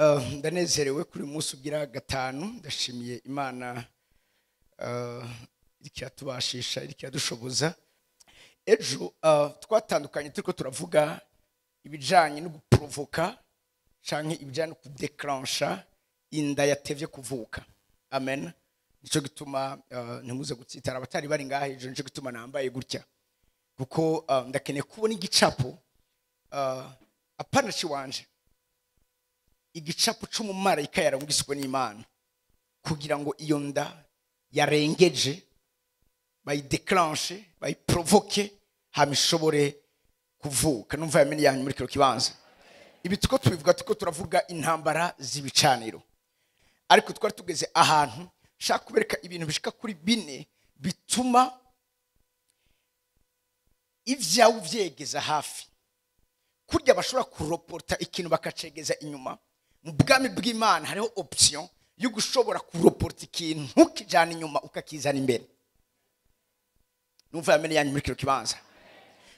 Ndanezerewe kuri uyu munsi ugira gatanu. Ndashimiye Imana iriko iratubashisha, iriko iradushoboza. Ejo twatandukanye turiko turavuga ibijanye no guprovoka canke ibijanye no kudeclencha inda yatevye kuvuka. Amen. Nico gituma ntimuze gutsitara abatari bari ngaha ejo, nico gituma nambaye gutya, kuko ndakeneye kubona igicapo apana ciwanje, igicapo c'umumarayika yarungiswe n'Imana kugira ngo iyo nda yarengeje bayideclenche, bayiprovoke, hama ishobore kuvuka. Numva yamenye yanyu muri kino kibanza. Ibi tuko tubivuga tuko turavuga intambara z'ibicaniro, ariko twari tugeze ahantu nshaka kubereka ibintu bishika kuri bine bituma ivyawe uvyegeza hafi. Kurya bashobora kuroporta ikintu bakacegeza inyuma. Mu bwami bw'Imana hariho option yo gushobora kuroporta ikintu ntukijana inyuma ukakizana imbere. Numva yamenye yanyu muri kino kibanza.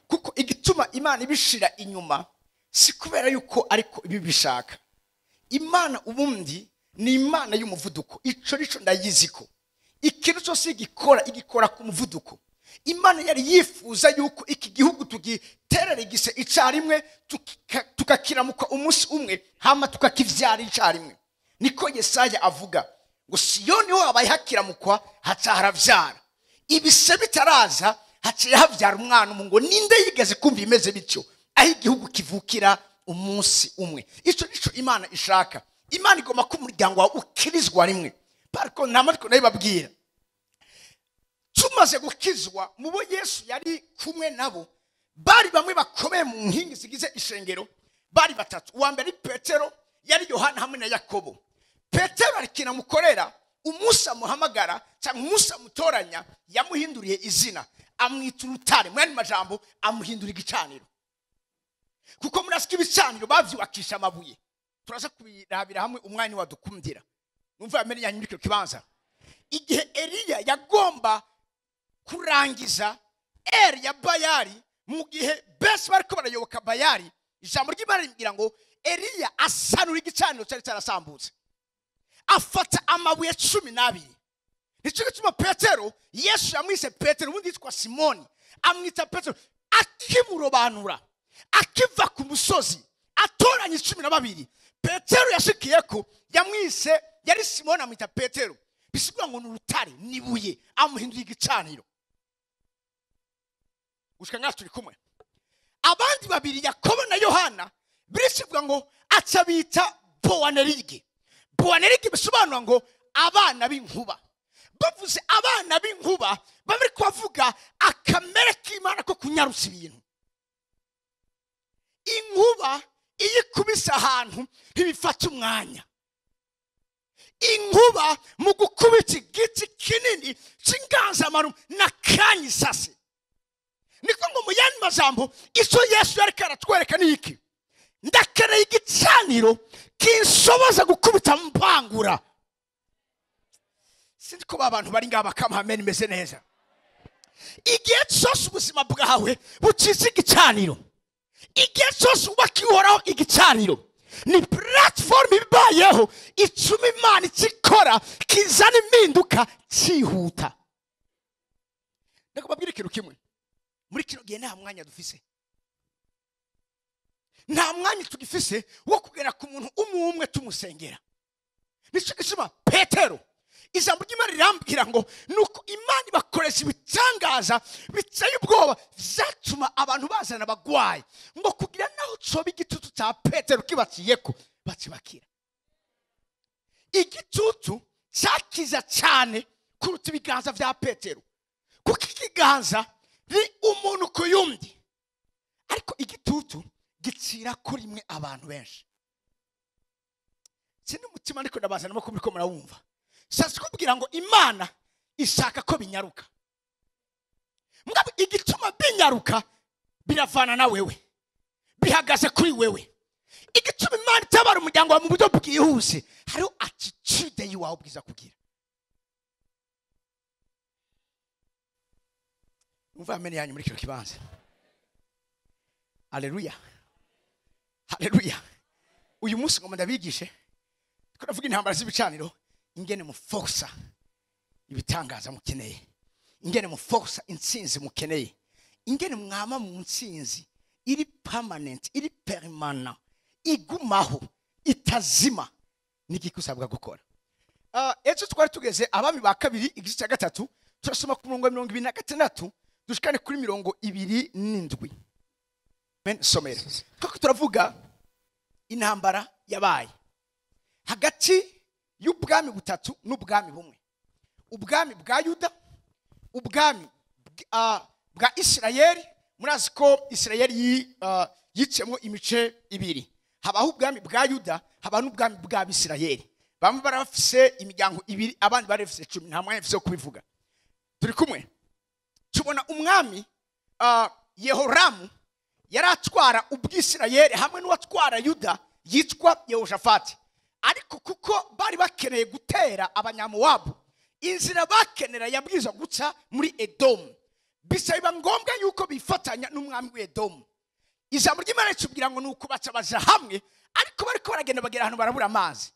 Kuko igituma Imana ibishira inyuma si kubera yuko ariko ibi bishaka. Imana ubundi ni Imana y'umuvuduko. Ico nico ndayiziko. Ikintu cyose igikora, igikora ku muvuduko. Imana yari yifuza yuko iki gihugu tugiterera igise icarimwe, tukakiramuka umunsi umwe, hama tukakivyara icarimwe. Niko Yesaya avuga ngo Siyoni ho habaye hakiramukwa haca haravyara. Ibise bitaraza haciye havyara umwana umwe. Ngo ninde yigeze kumva imeze bityo, aho igihugu kivukira umunsi umwe? Ico nico Imana ishaka. Imana igomba ko umuryango wawe ukirizwa rimwe. Pariko ntamatwi nayibabwira. Tumaze gukizwa, mubo Yesu yari kumwe nabo bari bamwe bakomeye mu nkingi zigize ishengero, bari batatu. Uwa mbere Petero, yari Yohana hamwe na Yakobo. Petero arikina mukorera, umunsi amuhamagara cyangwa umunsi amutoranya, yamuhinduriye izina, amwita urutare. Mu yandi majambo amuhindura igicaniro, kuko murasika ibicaniro bavyubakisha amabuye. Turaza kubirabira hamwe umwanya wadukundira. Numva yamenye yanyu muri kino kibanza. Igihe Eliya yagomba kurangiza eri ya Bayali, mu gihe bese bariko barayoboka Bayali, ijambo ry'Imana rimbwira ngo Eliya asanura igicaniro cyari cyarasambutse, afata amabuye 12. Nico gituma Petero, Yesu yamwise Petero, ubundi yitwa Simoni, amwita Petero akimurobanura, akiva ku musozi atoranya 12. Petero yashikiyeko yamwise, yari Simoni amwita Petero, bisigura ngo n'urutare nibuye, amuhindura igicaniro. Gushika ngaha turi kumwe. Abandi babiri Yakobo na Yohana birisivuga ngo aca bita Boanerige. Boanerige bisobanura ngo abana b'inkuba. Bavuze abana b'inkuba bari kuvuga akamere k'Imana ko kunyarutsa ibintu. Inkuba iyo ikubise ahantu ntibifata umwanya. Inkuba mu gukubita igiti kinini c'inganzamarumbu na kanya isase. Niko ngo mu yandi majambo ico Yesu yariko aratwereka ni iki? Ndakeneye igicaniro kinshoboza gukubita mbangura. Sinzi ko abantu bari ngaha bakamuha amen imeze neza. Igihe cyose ubuzima bwawe bukize igicaniro, igihe cyose ubakihoraho igicaniro, ni platform ibayeho ituma Imana ikikora kizana impinduka cyihuta. Ndakubabwira ikintu kimwe, muri kino gihe nta mwanya dufise, nta mwanya tugifise wo kugera ku muntu umwe umwe tumusengera. Nico gituma Petero, ijambo ry'Imana rirambwira ngo nuko Imana ibakoresha ibitangaza biteye ubwoba vyatuma abantu bazana abagwayi, ngo kugira naho coba igitutu ca Petero kibaciyeko bakibakira. Igitutu cyakiza cyane kuruta ibiganza vya Petero, kuko ikiganza ni umuntu ku yundi, ariko igitutu gicira kuri mwe abantu benshi. Sindi umutima ariko ndabazana ko muriko murawumva. Sasa kubwira ngo Imana ishaka ko binyaruka. Mugabo igituma binyaruka biravana na wewe, bihagaze kuri wewe. Igituma Imana itabara umuryango wawe mu buryo bwihuse, hariho attitude yiwawe ubwiza kugira. Umva amene yanyu muri kino kibanza. Haleluya, haleluya. Uyu munsi ngomba ndabigishe Ndiko ndavuga intambara z'ibicaniro, ingene muforsa ibitangaza mukeneye, ingene muforsa intsinzi mukeneye, ingene mwama mu ntsinzi iri permanent, iri permanent, igumaho, itazima. Niki usabwa gukora? Ejo twari tugeze Abami ba Kabiri igice cya 3, turasoma ku murongo wa 26 dushikane kuri 27. Men somera. Kuko turavuga intambara yabaye hagati y'ubwami butatu n'ubwami bumwe, ubwami bwa Yuda, ubwami bwa Isirayeli. Murazi ko Isirayeli yiciyemo imice ibiri, habaho ubwami bwa Yuda, habaho n'ubwami bwa Bisirayeli. Bamwe barafise imiryango ibiri, abandi barafise 10. Nta mwanya mfise wo kubivuga. Turi kumwe. Tubona umwami Yehoramu yaratwara ubwisirayeli hamwe n'uwatwara Yuda yitwa Yehoshafati. Ariko kuko bari bakeneye gutera abanyamowabu, inzira bakenera yabwirizwa guca muri Edomu, bisaba ngombwa yuko bifatanya n'umwami w'Edomu. Ijambo ry'Imana ritubwira ngo nuko baca baja hamwe, ariko bariko baragenda bagera ahantu barabura amazi.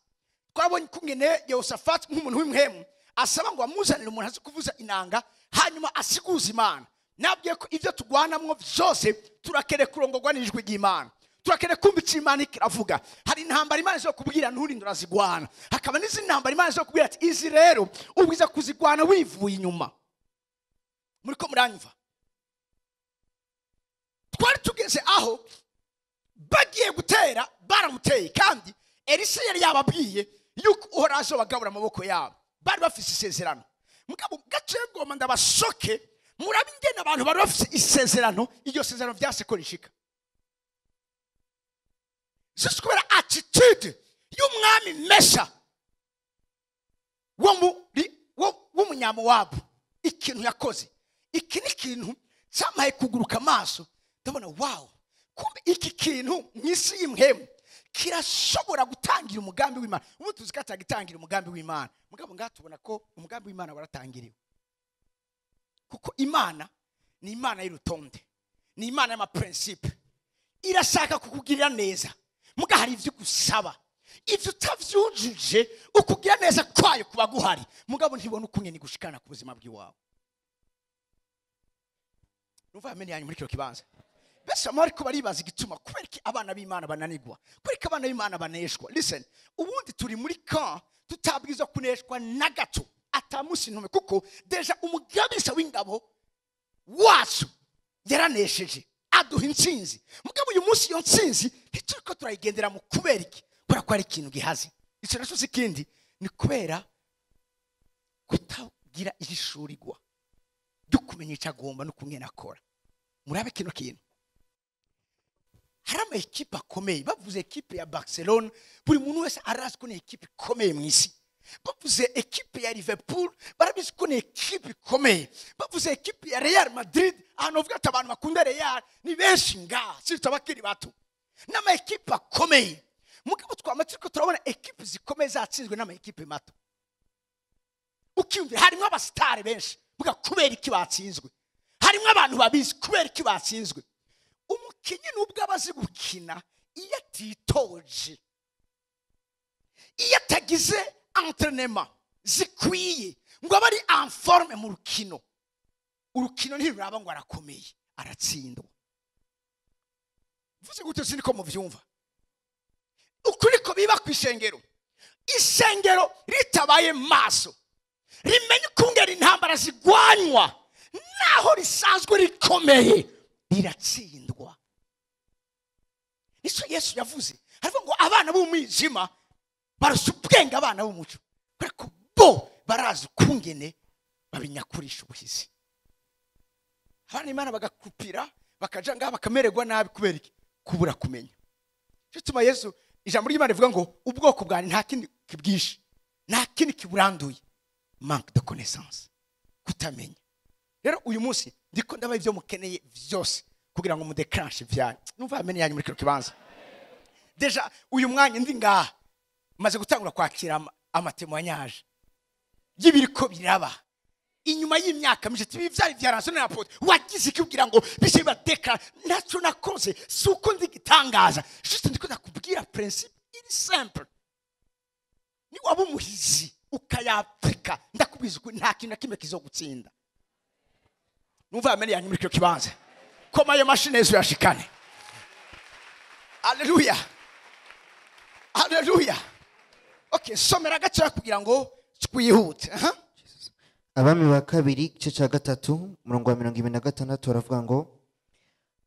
Twabonye kungene Yehoshafati nk'umuntu w'imhemu asaba ngo amuzanire umuntu azi kuvuza inanga, hanyuma asiguze Imana. Nabwiye ko ivyo tugwanamwo vyose turakeneye kurongorwa n'ijwi ry'Imana, turakeneye kumva icyo Imana ikiravuga. Hari intambara Imana izo kubwira nturinde urazigwana, hakaba n'izindi ntambara Imana izo kubwira ati izi rero ubwiza kuzigwana wivuye inyuma. Muriko muranyumva? Twari tugeze aho bagiye gutera, baramuteye, kandi Elisa yari yababwiye yuko Uhoraho azobagabura amaboko yabo. Bari bafise isezerano. Mugabo gace ngoma ndabasoke, murabe ingene abantu bari bafise isezerano, iryo sezerano vyase ko rishika. Juste kubera attitude y'umwami Mesha w'umunyamowabu, ikintu yakoze, iki ni ikintu cyampaye kuguruka amaso, ndabona wow, kumbe iki kintu mw'isi y'imhemu kirashobora gutangira umugambi w'Imana. Ubu tuzi ko atagitangira umugambi w'Imana, mugabo ngaha tubona ko umugambi w'Imana waratangiriwe, kuko Imana ni Imana y'urutonde, ni Imana y'amaprincipe, irashaka kukugirira neza, muga hari ivyo gusaba, ivyo utavyujuje ukugira neza kwayo kuba guhari, mugabo ntibona ukungene gushikana ku buzima bw'iwawe. Numva amene yanyu muri kino kibanza. Bese ariko baribaza igituma kubera iki abana b'Imana bananigwa, kubera iki abana b'Imana baneshwa. Listen, ubundi turi muri camp tutabwirizwa kuneshwa na gato, atamusi ntume, kuko deja umugabisha w'ingabo wacu yaranesheje, aduha intsinzi. Mugabo uyu munsi iyo ntsinzi ntituriko turayigendera mu kubera iki? Kubera ko ari ikintu gihaze. Ico naco si ikindi, ni kubera kutagira ihishurirwa ryo kumenya ico agomba no kumwe nakora. Murabe kino kintu. Hari ama ekipe akomeye, bavuze ekipe ya Barcelona, buri muntu wese arazi ko ni ekipe ikomeye mu isi. Bavuze ekipe ya Liverpool, barabizi ko ni ekipe ikomeye. Bavuze ekipe ya Real Madrid, ahantu uvuga ati abantu bakunda Real ni benshi ngaha, si abakiri bato. N'ama ekipe akomeye. Mugabo twama turiko turabona ekipe zikomeye zatsinzwe n'ama ekipe mato. Ukiyumvira harimo abasitari benshi, muga kubera iki batsinzwe? Harimo abantu babizi kubera iki batsinzwe? Umukinyi nubwo abazi gukina, iyo atitoje, iyo atagize entraînement zikwiye ngo abe ari en forme mu rukino, urukino ntiruraba ngo arakomeye, aratsindwa. Mvuze gutyo siniko muvyumva. Ukuri ko biba ku ishengero, ishengero ritabaye maso, rimenye ukungene intambara zigwanywa, naho risanzwe rikomeye, riratsindwa. Nico Yesu yavuze, aravuga ngo abana b'umwijima barusha ubwenge abana b'umuco, kubera ko bo barazi ukungene babinyakurisha ubuhizi. Abana Imana bagakupira, bakaja ngaha bakamererwa nabi kubera iki? Kubura kumenya. Cyo gituma Yesu ijambo ry'Imana rivuga ngo ubwoko bwanjye nta kindi kibwishe, nta kindi kiburanduye, manque de connaissance, kutamenya. Rero uyu munsi ndiko ndabaha ivyo mukeneye vyose kugira ngo mudeclenche ivyanyu. Numva amene yanyu muri kino kibanza. Deja uyu mwanya ndi ngaha maze gutangura kwakira amatémoignage y'ibiriko biraba inyuma y'imyaka mije tibi vyari vyaranse na apôtre wagize iki kugira ngo bishe badeklara? Naco nakoze suko ndi gitangaza, juste ndiko ndakubwira principe iri simple. Ni waba umuhizi ukayapfika, ndakubwiza ukuri nta kintu na kimwe kizogutsinda. Numva amene yanyu muri kino kibanza. Koma ayo mashini Yesu yashikane. Haleluya, haleluya. Okay, somera gato kugira ngo twihute. Aha. Abami ba Kabiri, igice cya 3, umurongo wa 26, baravuga ngo: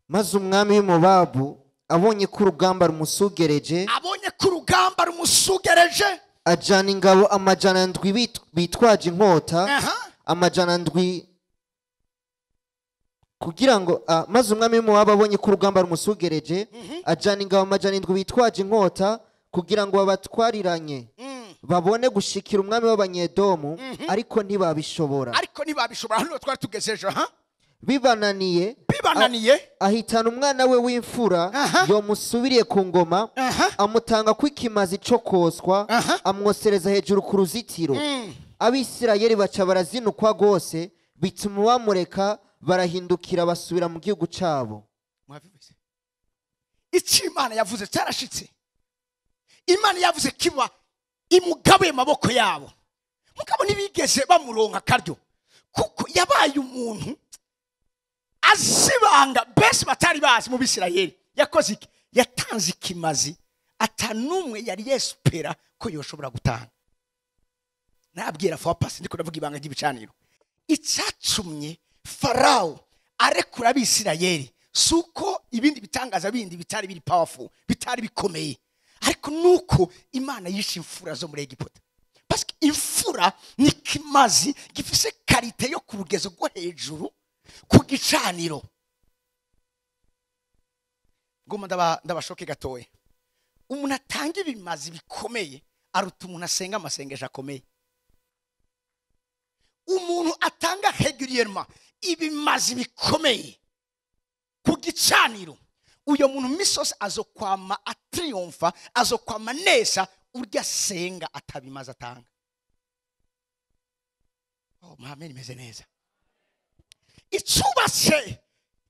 "Maze umwami w'Imowabu abonye ko urugamba rumusugereje," Abonye ko urugamba rumusugereje, "ajana ingabo 700 bitwaje inkota, 700 kugira ngo maze umwami w'Imowabu abonye ko urugamba rumusugereje, ajana ingabo 700 bitwaje inkota kugira ngo babatwariranye, babone gushikira umwami w'Abanyedomu, ariko ntibabishobora." Ariko ntibabishobora. Hano twari tugeze ejo. Ha. Bibananiye, Bibananiye, ahitana umwana we w'imfura yomusubiriye ku ngoma, amutanga ko ikimazi cyo koswa, amwosereza hejuru ku ruzitiro. Abisirayeli baca barazinukwa rwose, bituma bamureka, barahindukira basubira mu gihugu cyabo. Mwabivuze. Icyo Imana yavuze cyarashitse. Imana yavuze kiba imugabuye maboko yabo. Mugabo ntibigeze bamuronka akaryo, kuko yabaye umuntu azibanga bese batari bazi mu Bisirayeli. Yakoze iki? Yatanze ikimazi atanumwe yari yespera ko yoshobora gutanga. Nabwira fois passée, ndiko ndavuga ibanga ry'ibicaniro. Icyatumye Farao arekura Abisirayeli suko ibindi bitangaza bindi bitari biri powerful, bitari bikomeye, ariko nuko Imana yishe imfura zo muri Egiputa. Parce que imfura ni kimazi gifise qualité yo ku rugezo rwo hejuru ku gicaniro. Ngoma ndabashoke gatoya. Umuntu atanga ibimazi bikomeye aruta umuntu asenga amasengesho akomeye. Umuntu atanga régulièrement ibimazi bikomeye ku gicaniro, uyo muntu misosi azokwama atriyomfa, azokwama neza urya asenga atabimaze atanga. Oh, mwameni imeze neza. Icubatse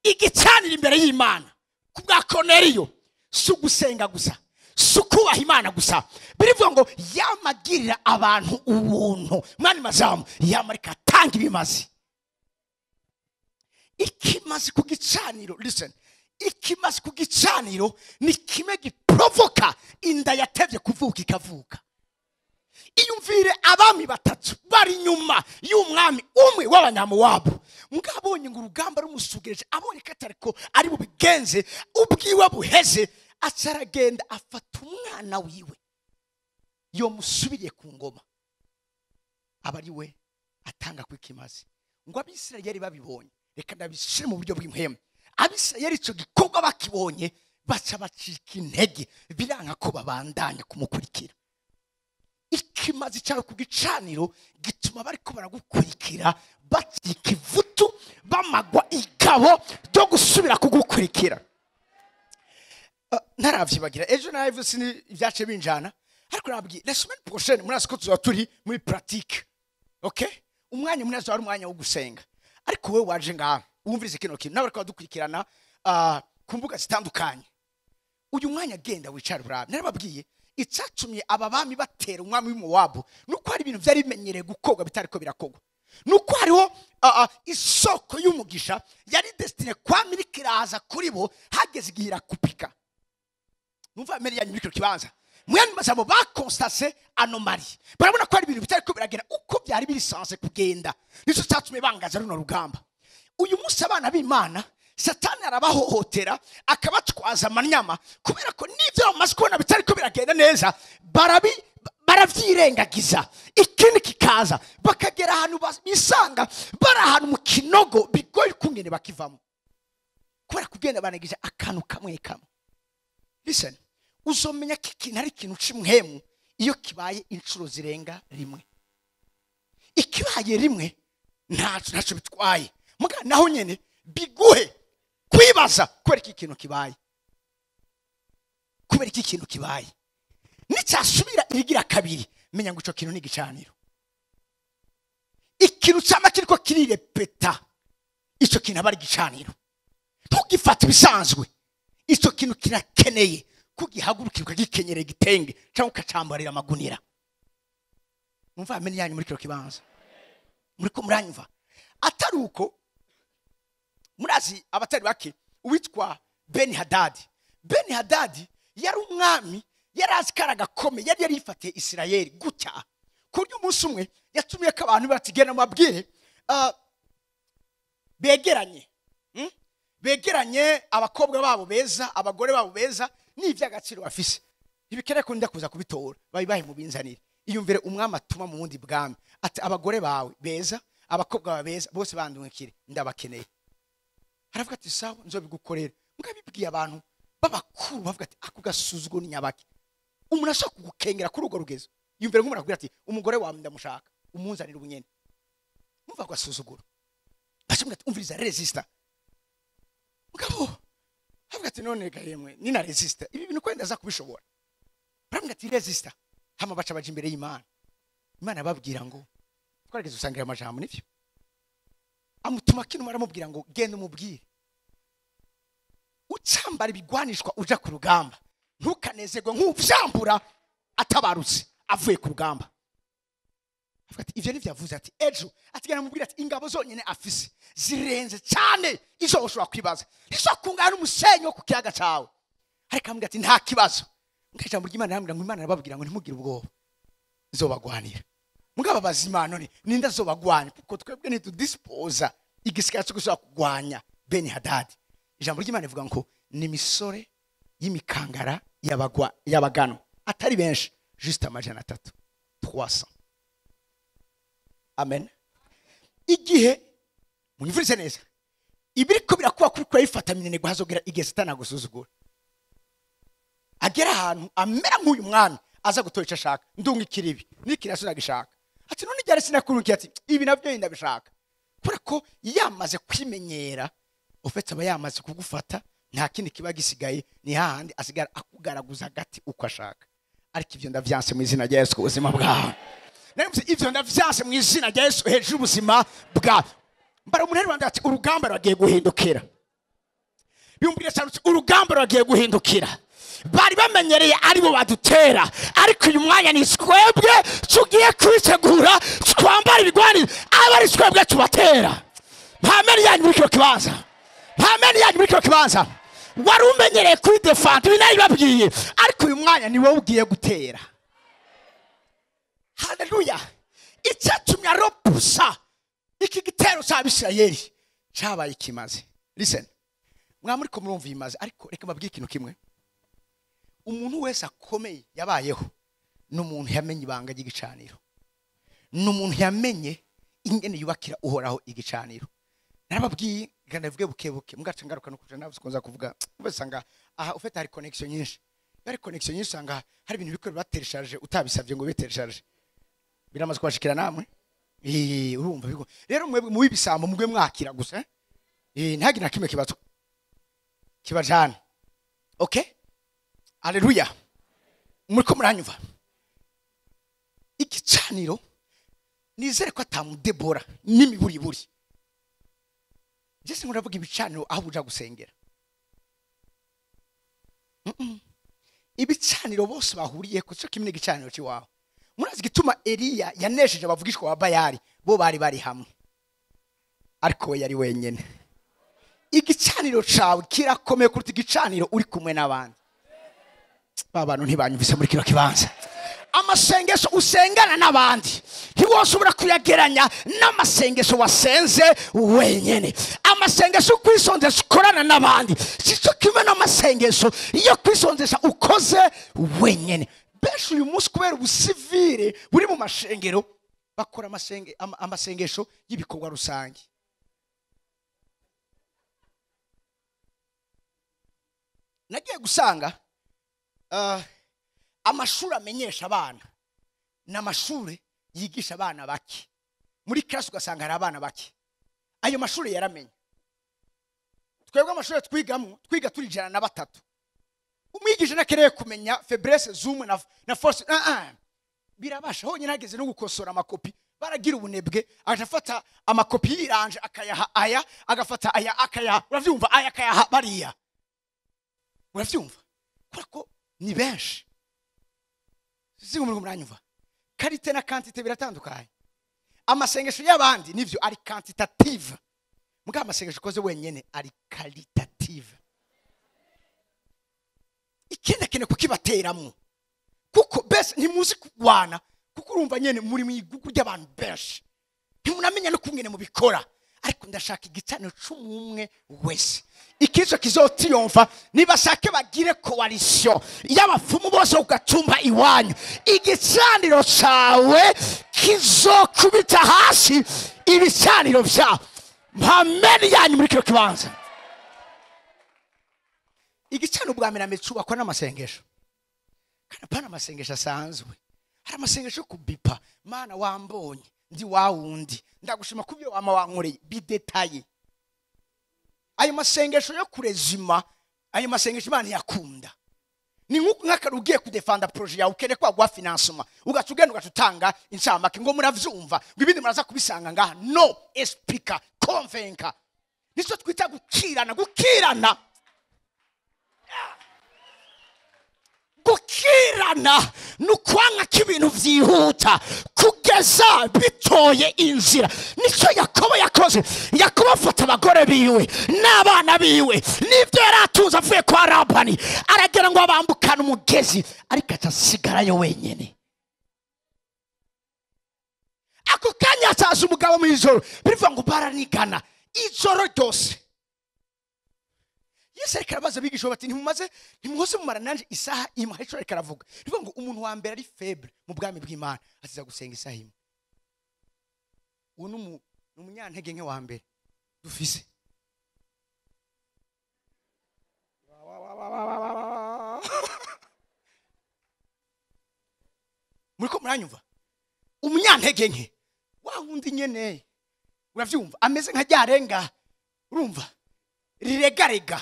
igicaniro imbere y'Imana ku bwa Korneliyo si ugusenga gusa, si ukubaha Imana gusa. Birivuga ngo yamagirira abantu ubuntu. Mwani mazamu yamarika atanga ibimazi. Ikimazi ku gicaniro, listen, ikimazi ku gicaniro ni kimwe giprovoka inda yatevye kuvuka ikavuka. Iyumvire abami batatu bari inyuma y'umwami umwe w'Abanyamowabu. Mugabonye ngo urugamba rumusugereje, abonye ko atariko ari bubigenze, ubwiwe buheze, acaragenda afata umwana wiwe yomusubiriye ku ngoma, aba ari we atanga kwikimazi. Ngo Abisirayeli babibonye, reka ndabishire mu buryo bw'impwemu, Abisirayeli ico gikorwa bakibonye baca bacika intege, biranka ko babandanya kumukurikira. Ikimazi cyawe ku gicaniro gituma bariko baragukurikira bacika ivutu, bamagwa igabo ryo gusubira kugukurikira. Ntaravyibagira ejo navuze ni ibyace binjana, ariko nabwiye la semaine prochaine murazi ko tuzoba turi muri pratique. Okay, umwanya munazo ari umwanya wo gusenga, ariko wewe waje ngaha wumvirize kino kintu nawe bariko badukurikirana ku mbuga zitandukanye. Uyu mwanya genda wicara urabe. Narababwiye icyatumye aba bami batera umwami w'Imowabu nuko hari ibintu byari bimenyereye gukorwa bitariko birakorwa, nuko hariho isoko y'umugisha yari destinée kwa mirikiraza kuri bo, hageze igihe irakupika. Numva amene yanyu muri kino kibanza. Mwene mazabo bakonstate anomalie, barabona ko hari ibintu bitariko biragenda uko byari biri censé kugenda. Nico cyatumye bangaza runo rugamba. Uyu munsi abana b'Imana Satani arabahohotera akabatwaza amanyama, kubera ko n'ibyo bamaze kubona bitariko biragenda neza baravyirengagiza. Ikindi kikaza bakagera ahantu bisanga bari ahantu mu kinogo bigoye kungene bakivamo, kubera kugenda banegije akantu kamwe kamwe. Listen, uzomenya ko ikintu ari ikintu c'imwemu iyo kibaye inshuro zirenga rimwe. Ikibaye rimwe ntaco bitwaye, muga naho nyene biguhe kwibaza kubera iki kintu kibaye, kubera iki kintu kibaye. Nicyasubira irigira kabiri, menya ngo ico kintu ni igicaniro. Ikintu cyama kiriko kirirepeta, ico kintu aba ari igicaniro. Ntugifate ibisanzwe, ico kintu kirakeneye kugihagurukira ukagikenyera igitenge cyangwa ukacambarira amagunira. Mumva ameni yanyu muri kino kibanza, muri ko muranyumva. Atari uko, murazi abatari bake uwitwa Beni Hadadi. Beni Hadadi yari umwami, yari azi ko ari agakomeye, yari yarifatiye Isirayeli gutya, ku buryo umunsi umwe yatumiye ko abantu bati: "Genda mubabwire begeranye, Begeranye abakobwa babo beza, abagore babo beza n'iby'agaciro bafise, ntibikeneye ko nda kuza kubitora, babibahe mubinzanire." Iyumvire umwami atuma mu bundi bwami ati: "Abagore bawe beza, abakobwa bawe beza bose bandungikire, ndabakeneye." Aravuga ati: "Sawa, nzobigukorera." Mugabibwiye abantu b'abakuru, bavuga ati: "Ako gasuzuguro ni nyabaki, umuntu ashaka kugukengera kuri urwo rugezo?" Yumvire nk'umuntu akubwira ati: "Umugore wawe ndamushaka, umunzanire ubunyene." Mumva ako gasuzuguro. Bacamubwira ati: "Umviriza, résista." Mugabo avuga ati: "None ga yemwe, nina résista, ibi bintu kwenda aza kubishobora?" Baramubwira ati: "Résista." Hama baca baja imbere y'Imana. Imana ababwira ngo twarageze gusangira amajambo, nivyo amutuma kino, aramubwira ngo: "Genda umubwire, ucambara ibigwanishwa uja ku rugamba, ntukanezerwe nk'uvyambura atabarutse avuye ku rugamba." Avuga ati: "Ivyo nivyo." Yavuze ati: "Ejo." Ati: "Genda mubwire ati ingabo zonyene afise zirenze cyane izo ushobora kwibaza, ntishobora kungana n'umusenyi wo ku kiyaga cawe." Ariko amubwira ati: "Nta kibazo." Mbwa ijambo ry'Imana riramubwira ngo Imana arababwira ngo: "Ntimugire ubwoba, nzobagwanira." Mugabo abaza Imana: "None ninde azobagwanya, kuko twebwe ntitudispoza igisigara cyo gushobora kugwanya Beni Hadadi?" Ijambo ry'Imana rivuga ngo ni imisore y'imikangara y'abagwa y'abagano atari benshi, juste 300, 300. Amen. Igihe munyumvirize neza, ibiriko birakuba kuri kurayifata minenegwa, hazogera igihe Satani agusuzugura, agera ahantu amera nk'uyu mwami aza gutora icyo ashaka: "Ndungikira ibi nikira, sinagishaka." Ati: "None ryari sinakurungiye?" Ati: "Ibi nabyo ndabishaka." Kubera ko yamaze kwimenyera ufite, aba yamaze kugufata, nta kindi kiba gisigaye, ni hahandi asigara akugaraguza agati uko ashaka. Ariko ibyo ndavyanse mu izina rya Yesu ku buzima bwawe. Naravuze, ibyo ndavyanse mu izina rya Yesu hejuru y'ubuzima bwawe. Mbara umuntu rwanda ati: "Urugamba ruragiye guhindukira." Biyumvire cyane uti: "Urugamba ruragiye guhindukira." Bari bamenyereye aribo badutera, ariko uyu mwanya ni twebwe tugiye kwitegura, twambara ibigwani, aba ari twebwe tubatera. Mpameni yanyu muri kino kibanza, mpameni yanyu muri kino kibanza. Wari umenyereye kuri défendre, ibi nabibabwiye, ariko uyu mwanya ni wowe ugiye gutera. Haleluya! Icyatumye aropusa iki gitero cy'Abisirayeli cyabaye ikimaze. Listen, mwaba ko murumva imaze, ariko reka mbabwire ikintu kimwe: umuntu wese akomeye yabayeho ni umuntu yamenye ibanga ry'igicaniro, ni umuntu yamenye ingene yubakira Uhoraho igicaniro. Narababwiye, reka ndavuge buke buke mugace ngaruka no kuja navuze ko nza kuvuga. Usanga aha ufite hari connection nyinshi. Iyo hari connection nyinshi, usanga hari ibintu bikora batereshaje utabisabye ngo bitereshaje. Biramaze kubashikira namwe? Urumva bigo rero mwebwe mu bisambo mugwe mwakira gusa, ntihagire na kimwe kibazo kibajana. Okay, haleluya! Muriko muranyumva? Igicaniro, nizere ko atamudebora n'imiburiburi. Jese muravuga ibicaniro aho uja gusengera. Ibicaniro bose bahuriye ko cyo kimwe n'igicaniro cy'iwawe. Murazi igituma Eliya yanesheje abavugishwa ba Bayali? Bo bari bari hamwe, ariko we yari wenyine. Igicaniro cawe kirakomeye kuruta igicaniro uri kumwe n'abandi. Ba bantu ntibanyumvise muri kino kibanza. Amasengesho usengana n'abandi ntiwoshobora kuyageranya n'amasengesho wasenze wenyine. Amasengesho kwisonzesha ukorana n'abandi si cyo kimwe n'amasengesho iyo kwisonzesha ukoze wenyine. Benshi uyu munsi, kubera ubusivire buri mu mashengero, bakora amasengesho y'ibikorwa rusange. Nagiye gusanga amashuri amenyesha abana ni amashuri yigisha abana bake. Muri classe ugasanga hari abana bake. Ayo mashuri yaramenye. Twebwe amashuri twigamo, twiga turi 103. Umwigisha nakereye kumenya faiblesse z'umwe na force. Birabasha honyine hageze no gukosora amakopi, baragira ubunebwe, agafata amakopi yiranje akayaha aya, agafata aya akayaha, uravyumva, aya akayaha bariya, uravyumva, kubera ko ni benshi. Sinzi ngo muranyumva. Qualité na quantité biratandukanye. Amasengesho y'abandi nivyo ari quantitative, mugabo amasengesho ukoze wenyene ari qualitative. Ikindi kintu kukibateramwo, kuko bese ntimuzi kurwana, kuko urumva nyene muri mu igugu ry'abantu benshi ntimunamenya no kungene mubikora. Ariko ndashaka igicaniro c'umwe wese ikico kizotiyomfa, nibashake bagire coalition y'abapfumu bose ugatumba iwanyu, igicaniro cawe kizokubita hasi ibicaniro vyabo. Mpameni yanyu muri kino kibanza. Igicaniro bwa mbere cubakwa n'amasengesho, kandi apana amasengesho asanzwe. Hari amasengesho kubipa, Mana wambonye ndi wawundi, ndagushima kubyo wama wankoreye, bidetaye. Ayo masengesho yo kurezima, ayo masengesho Imana yakunda. Ni nk'aka ugiye kudefanda projet yawe ukene kwa gwa financement, ugaca ugenda ugatutanga incamake ngo muravyumva, ngo ibindi muraza kubisanga ngaha. No, explica, convainca. Nico twita gukirana, gukirana. Gukirana nukwanga k'ibintu vyihuta kugeza bitoye inzira. Nico Yakobo yakoze. Yakobo afata abagore biwe n'abana biwe n'ivyo yari atunze avuye kwa Labani, aragira ngo abambukane umugezi, ariko acasigarayo wenyene. Ako kanya ataza umugabo mw'ijoro, bivuga ngo baranigana ijoro ryose. Yesu ariko arabaza abigisha bati ntimumaze ntimuhose mumara nanje isaha imwe. Ariko ariko aravuga bivuga ngo umuntu wa mbere ari faible mu bwami bw'Imana aziza gusenga isaha imwe. Uwo ni umunyantege nke wa mbere dufise. Muriko muranyumva? Umunyantege nke wa wundi nyene uravyumva ameze nka ryarenga, urumva riregarega,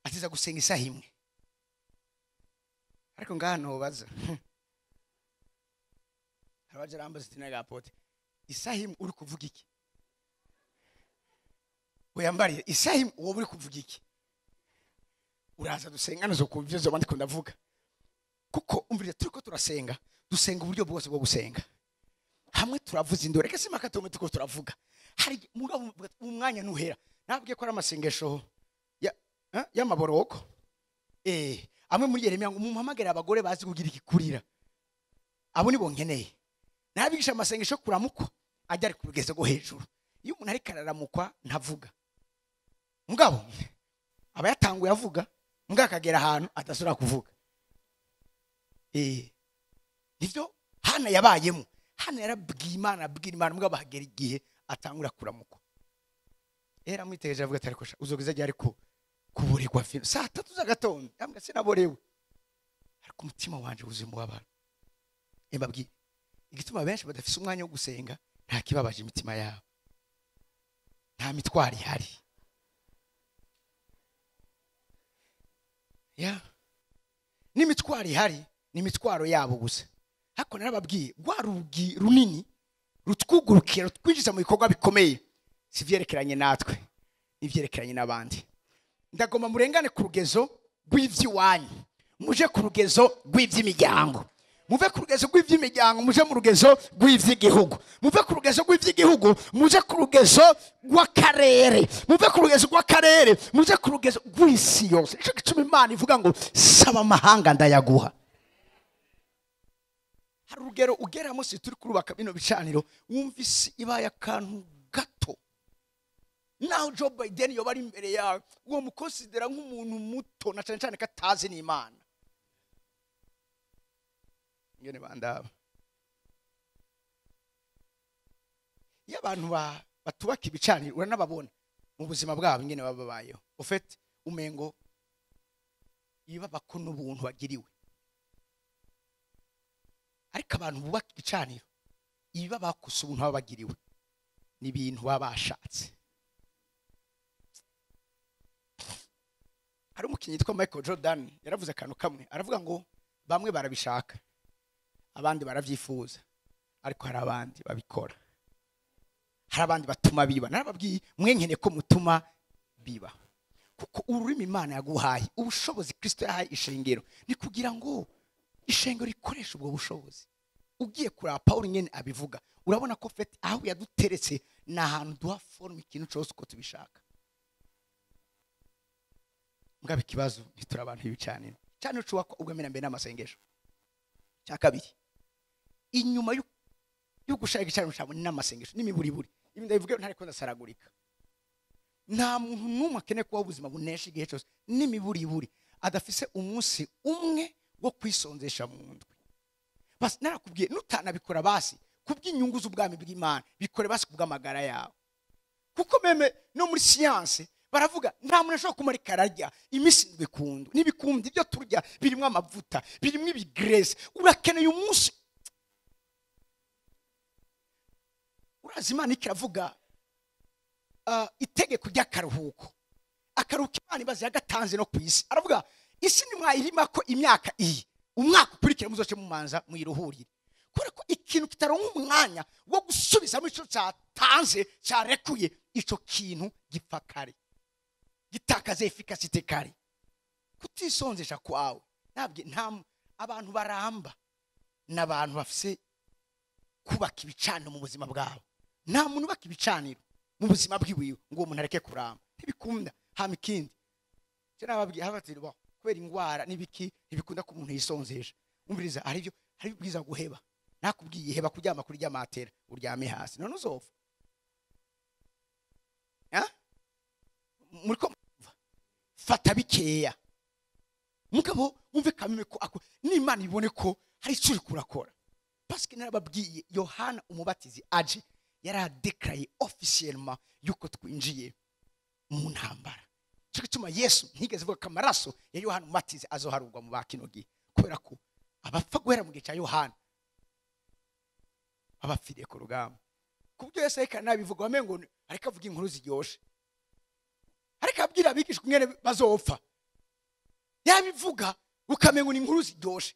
atiza gusenga isaha imwe. Ariko ngaha ntobaza abaje arambaza ati nagapote isaha imwe uri kuvuga iki? Oyambariye isaha imwe wowe uri kuvuga iki? Uraza dusenga nazo kumva ivyo ndiko ndavuga, kuko umvira turiko turasenga, dusenga uburyo bwose bwo gusenga. Hamwe turavuza indore, reka simaka tume tuko turavuga. Hari mugabo umwanya nuhera nabwiye ko ari amasengesho y'amaboroko. Amwe muri Yeremiya ngo mumpamagare abagore bazi kugira ikikurira, abo nibo nkeneye. Nabigisha amasengesho kuramukwa ajya ari kubigeze go hejuru. Iyo umuntu ariko araramukwa ntavuga, mugabo aba yatanguye avuga, mugabo akagera ahantu adasubira kuvuga. Nivyo Hana yabayemo. Hana yarabwiye Imana, abwira Imana, mugabo hagera igihe atangura kuramukwa. Era mwitegereje avuga ati ariko uzogeza ryari ko kuburirwa fino saa 3 z'agatondo? Yambwa sinaborewe, ariko umutima wanje wuzuye umubabaro. Mbabwiye igituma benshi badafise umwanya wo gusenga, nta kibabaje imitima yabo, nta mitwaro ihari. Ya n'imitwaro ihari ni imitwaro yabo gusa. Hako narababwiye rwa rugi runini rutwugurukira rutwinjiza mu bikorwa bikomeye, si vyerekeranye natwe, n'ivyerekeranye n'abandi. Ndagomba murengane ku rugezo rw'ivy'iwanyu, muje ku rugezo rw'ivy'imiryango, muve ku rugezo rw'ivy'imiryango muje mu rugezo rw'ivy'igihugu, muve ku rugezo rw'ivy'igihugu muje ku rugezo rw'akarere, muve ku rugezo rw'akarere muje ku rugezo rw'isi yose. Ico gituma Imana ivuga ngo saba amahanga ndayaguha. Hari urugero ugeramo si turi kurubaka bino bicaniro, wumva isi ibaye akantu gato. Naho Joe Biden yoba ari imbere yawe, uwo mukonsidera nk'umuntu muto, na cyane cyane ko atazi n'Imana. Ngene bandaba iyo abantu batubaka ibicaniro uranababona mu buzima bwabo ingene baba babayeho. Ufite umengo ibabako n'ubuntu bagiriwe. Ariko abantu bubaka igicaniro iba bakusa ubuntu baba bagiriwe n'ibintu baba bashatse. Hari umukinnyi yitwa Michael Jordan yaravuze akantu kamwe, aravuga ngo bamwe barabishaka abandi baravyifuza, ariko hari abandi babikora, hari abandi batuma biba. Narababwiye mwe nkeneye ko mutuma biba, kuko ururimi Imana yaguhaye, ubushobozi Kristo yahaye ishengero, ni kugira ngo ishengero rikoreshe ubwo bushobozi. Ugiye kuraba Paul nyene abivuga, urabona ko fete aho yaduteretse ni ahantu duha forme ikintu cyose uko tubishaka. Mugabo ikibazo ntitura abantu ibicaniro cyane ucuwako ubwamena mbere n'amasengesho. Cya kabiri, inyuma yo gushaka igicaniro cyabo n'amasengesho n'imiburiburi, ibi ndabivuga ntariko ndasaragurika. Nta muntu n'umwe akeneye kubaho ubuzima bunesha igihe cyose n'imiburiburi adafise umunsi umwe wo kwisonzesha mu ndwi. Basi narakubwiye nutanabikora basi kubw'inyungu z'ubwami bw'Imana, bikore basi kubw'amagara yawe. Kuko meme no muri science baravuga nta muntu ashobora kumara ikararya iminsi indwi kundu n'ibikundi ibyo turya birimo amavuta, birimo ibigrese. Urakeneye umunsi. Urazi Imana ikiravuga itegeko ry'akaruhuko. Akaruhuko Imana ibaze yagatanze no ku isi. Aravuga isi nimwayirima ko imyaka iyi umwaka ukurikira muzoce mumanza muyiruhurire. Kubera ko ikintu kitaronka umwanya wo gusubizamo ico cyatanze cyarekuye, ico kintu gipfa kare, gitakaze efficacité kare. Kutisonzesha kwawe ntabwo nta abantu baramba n'abantu bafise kubaka ibicaniro mu buzima bwabo. Nta muntu ubaka ibicaniro mu buzima bwiwe ngo umuntu areke kuramba, ntibikunda. Hama ikindi cyo nababwiye habatiri bo kubera ingwara n'ibiki ntibikunda ko umuntu yisonzesha. Umviriza, hari ibyo hari bwiza guheba. Nakubwiye heba kuryama kuri ryamatera uryame hasi none uzopfa. Muriko fata bikeya mugabo wumve kameme ko ako n'Imana ibone ko hari icyo uri kurakora. Parce que narababwiye Yohana umubatizi aje yaradeclaye officiellement yuko twinjiye mu ntambara. Cyo gituma Yesu ntigeze avuga ko amaraso ya Yohana umubatizi azoharurwa mu bakino gihe, kubera ko abapfa guhera mu gihe cya Yohana abapfiriye ku rugamba. Kubyo Yesu ariko nabivuga wamengo ariko avuga inkuru ziryoshe, ariko abwira abigishwa ingene bazopfa. Yabivuga ukamengo ni inkuru ziryoshe,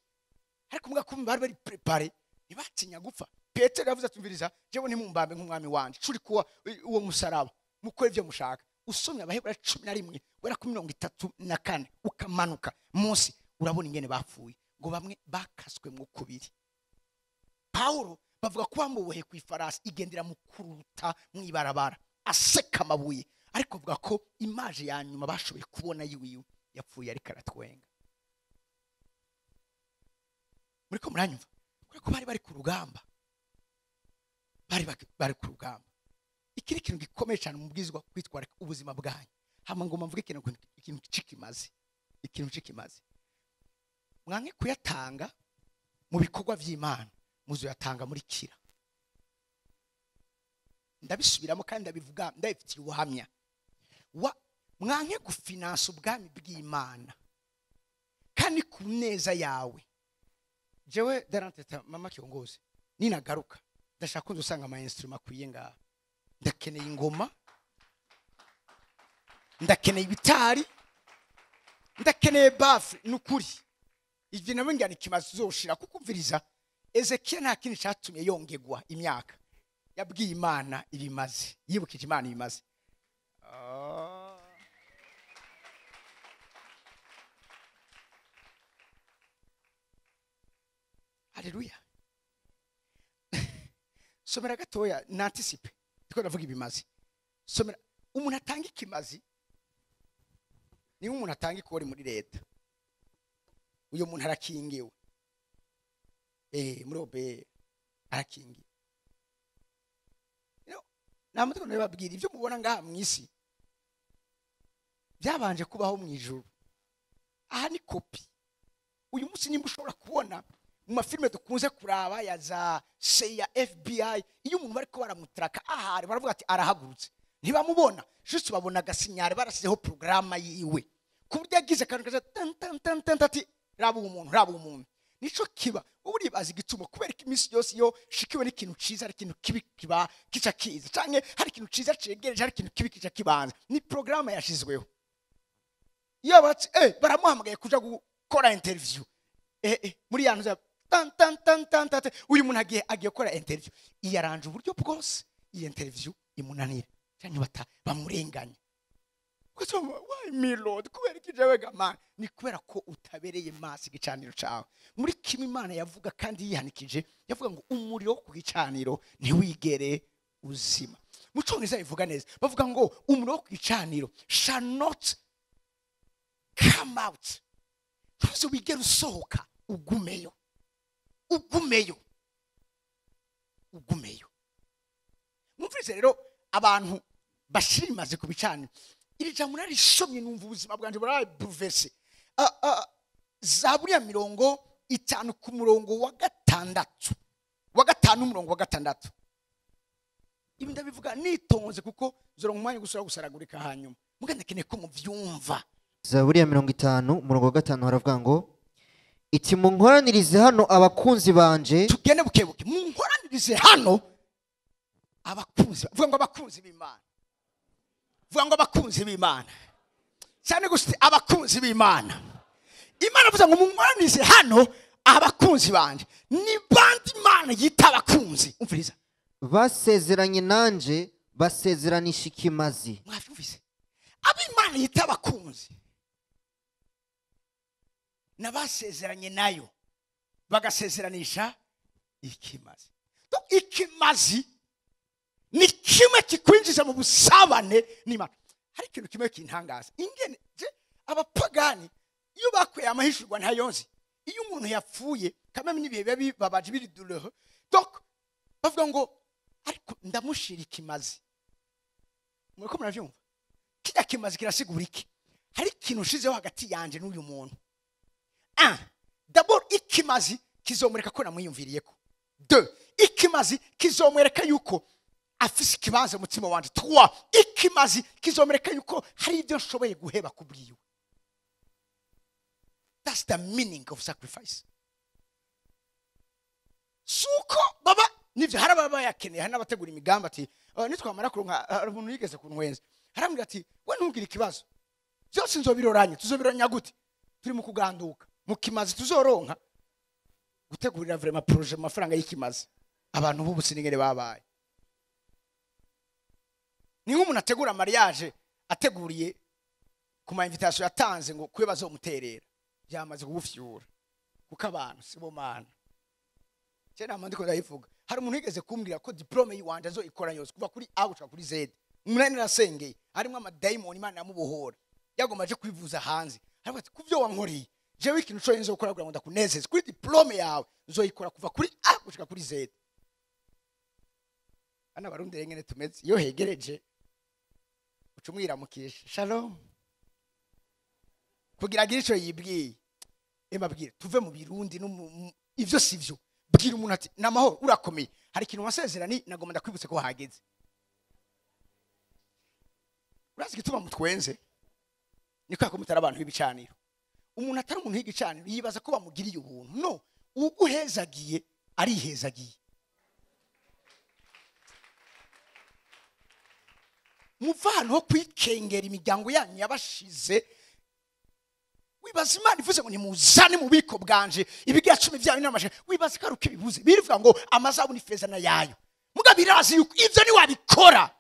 ariko muga kumva bari bari prepare, ntibatinya gupfa. Petero yavuze atumviriza, jewe ntimumbambe nk'umwami wanje, curi kuwa uwo musaraba mukore ibyo mushaka. Usomye Abaheburayo 11 guhera ku 34 ukamanuka munsi, urabona ingene bapfuye ngo bamwe bakaswe mu kubiri. Paulo bavuga ko bamuboheye ku ifarasi igendera mu kuruta mwibarabara aseka amabuye, ariko bavuga ko image ya nyuma bashoboye kubona yiwiwe yapfuye ariko aratwenga. Muriko muranyumva? Kubera ko bari bari ku rugamba, bari ku rugamba. Iki ni ikintu gikomeye cyane mu bwizwa kwitwara ubuzima bwanyu. Hama ngoma mvuge ikintu cikimaze, ikintu cikimaze. Mwanke kuyatanga mu bikorwa vy'Imana, muzoyatanga muri kira. Ndabisubiramo kandi ndabivuga ndabifitiye ubuhamya. Mwanke gufinansa ubwami bw'Imana kandi ku neza yawe. Jewe daranteta mama kiongozi, ninagaruka ndashaka ko nzosanga ama instrument akwiye ngaha. Ndakeneye ingoma, ndakeneye ibitari, ndakeneye baffle. Nukuri ivyo nabo ngana ikimazi uzoshira kukumviriza. Ezekiel nta kintu cyatumye yongegwa imyaka, yabwiye Imana ibimaze, yibukije Imana ibimaze. Haleluya. Somera gatoya n'anticipe ndiko ndavuga ibimazi. Somera umuntu atanga ikimazi ni umuntu atanga ikori muri leta, uyo muntu arakingiwe. Muri obe arakingiwe. Namutwe nababwira ibyo mubona ngaha mu isi byabanje kubaho mu ijuru. Aha ni kopi. Uyu munsi nimba ushobora kubona mu mafilme dukunze kuraba ya za CIA, FBI, iyo umuntu bariko baramutraka ahari baravuga ati arahagurutse, ntibamubona, juste babona agasinyare barasizeho programa yiwe ku buryo yagize akantu kaza tan tan tan tan ati raba umuntu, raba umuntu. Nico kiba uribaza igituma kubera ko iminsi yose iyo shikiwe n'ikintu ciza ari ikintu kibi kiba kica kiza, canke hari ikintu ciza cegereje hari ikintu kibi kica kibanza. Ni programa yashizweho. Iyo bati baramuhamagaye kuja gukora interview, muri yantu za tan tan tan tan tan, uyu muntu agiye gukora interview, iyaranje uburyo bwose iyi interview imunanira canke bamurenganya. Ugasoma, why me, Lord? Kubera iki jewe ga Mana? Ni kubera ko utabereye maso igicaniro cawe. Muri kimwe Imana yavuga kandi yihanikije, yavuga ngo umuriro wo ku gicaniro ntiwigere uzima. Mu Congereza bivuga neza, bavuga ngo umuriro wo ku gicaniro shall not come out. Ntuze wigere usohoka, ugumeyo, ugumeyo, ugumeyo. Mwumvise rero abantu bashira imaze ku bicaniro. Iri jambo narisomye numva ubuzima bwanje burabaye bouleversé. Zaburi ya 50 ku murongo wa 6, wa 5 umurongo wa 6. Ibi ndabivuga nitonze kuko zoronka umwanya gusura gusaragurika hanyuma. Muga ndakeneye ko muvyumva. Zaburi ya 50 umurongo wa 5 haravuga ngo iti munkoranirize hano abakunzi banje. Tugende bukebuke. Munkoranirize hano abakunzi. Vuga ngo abakunzi b'Imana. Vuga ngo abakunzi b'Imana. Cyane gusa abakunzi b'Imana. Imana avuze ngo munkoranirize hano abakunzi banje. Ni bandi Imana yita abakunzi. Umviriza. Basezeranye nanje basezeranisha ikimazi. Mwavyumvise? Abo Imana yita abakunzi nabasezeranye nayo bagasezeranisha ikimazi. Donc ikimazi ni kimwe kikwinjiza mu busabane n'Imana. Hari ikintu kimwe kintangaza, ingene je abapagani iyo bakweye amahishurwa ntayonzi, iyo umuntu yapfuye kameme n'ibihe biba bibabaje biri douloureux, donc bavuga ngo ariko ndamushira ikimazi. Muriko muravyumva? Kirya kimazi kirasigura iki? Hari ikintu ushizeho hagati yanje n'uyu muntu. 1, d'abord ikimazi kizomwereka ko namwiyumviriyeko. 2, ikimazi kizomwereka yuko afise ikibanza mu mutima wanje. 3, ikimazi kizomwereka yuko hari ibyo nshoboye guheba kubwiwe. That's the meaning of sacrifice. Suko baba nivyo hari ababa yakeneye, hari n'abategura imigambi ati nitwamara kuronka, hari umuntu yigeze kuntwenza arambwira ati we ntugire ikibazo, byose nzobiroranya. Tuzobiroranya gute? Turi mu kuganduka mu kimazi tuzoronka gutegurira vraiment projet amafaranga y'ikimazi. Abantu b'ubu sinigere babaye. Ni nk'umuntu ategura mariage ateguriye ku ma invitation yatanze ngo kwe bazomuterera, byamaze kugufyura kuko abantu sibo Mana. Je nama ndiko ndayivuga. Hari umuntu yigeze kumbwira ko diplome yiwanje azoikora yose kuva kuri A gushika kuri Z. Umunani narasengeye harimo amadayimoni Imana yamubohora, yagomba aje kwivuza hanze. Aravuga ati kuvyo wankoreye jewe ikintu cyo nzokora kugira ngo ndakunezeze kuri diplome yawe nzoyikora kuva kuri A gushika kuri Z. Ana barundi rengene tumeze iyo hegereje ucumwiramukisha shalom kugira agire ico yibwiye. Emabwire tuve mu birundi no ivyo sivyo. Bwira umuntu ati namahoro urakomeye, hari ikintu wasezerani nagomba ndakwibutse ko hageze. Urazi gituma mutwenze ni kwa ko mutari abantu b'ibicaniro. Umuntu atari umuntu w'igicaniro yibaza ko bamugiriye ubuntu. No, uguhezagiye arihezagiye. Muvano ho kwikengera imiryango yanyu yabashize. Wibaza Imana ivuze ngo nimuzane mu bubiko bwanje ibigira 10 byayo n'amashe, wibaza ko ari uko ibibuze. Birivuga ngo amazabu ni feza na yayo. Muga birazi yuko ivyo ni wabikora.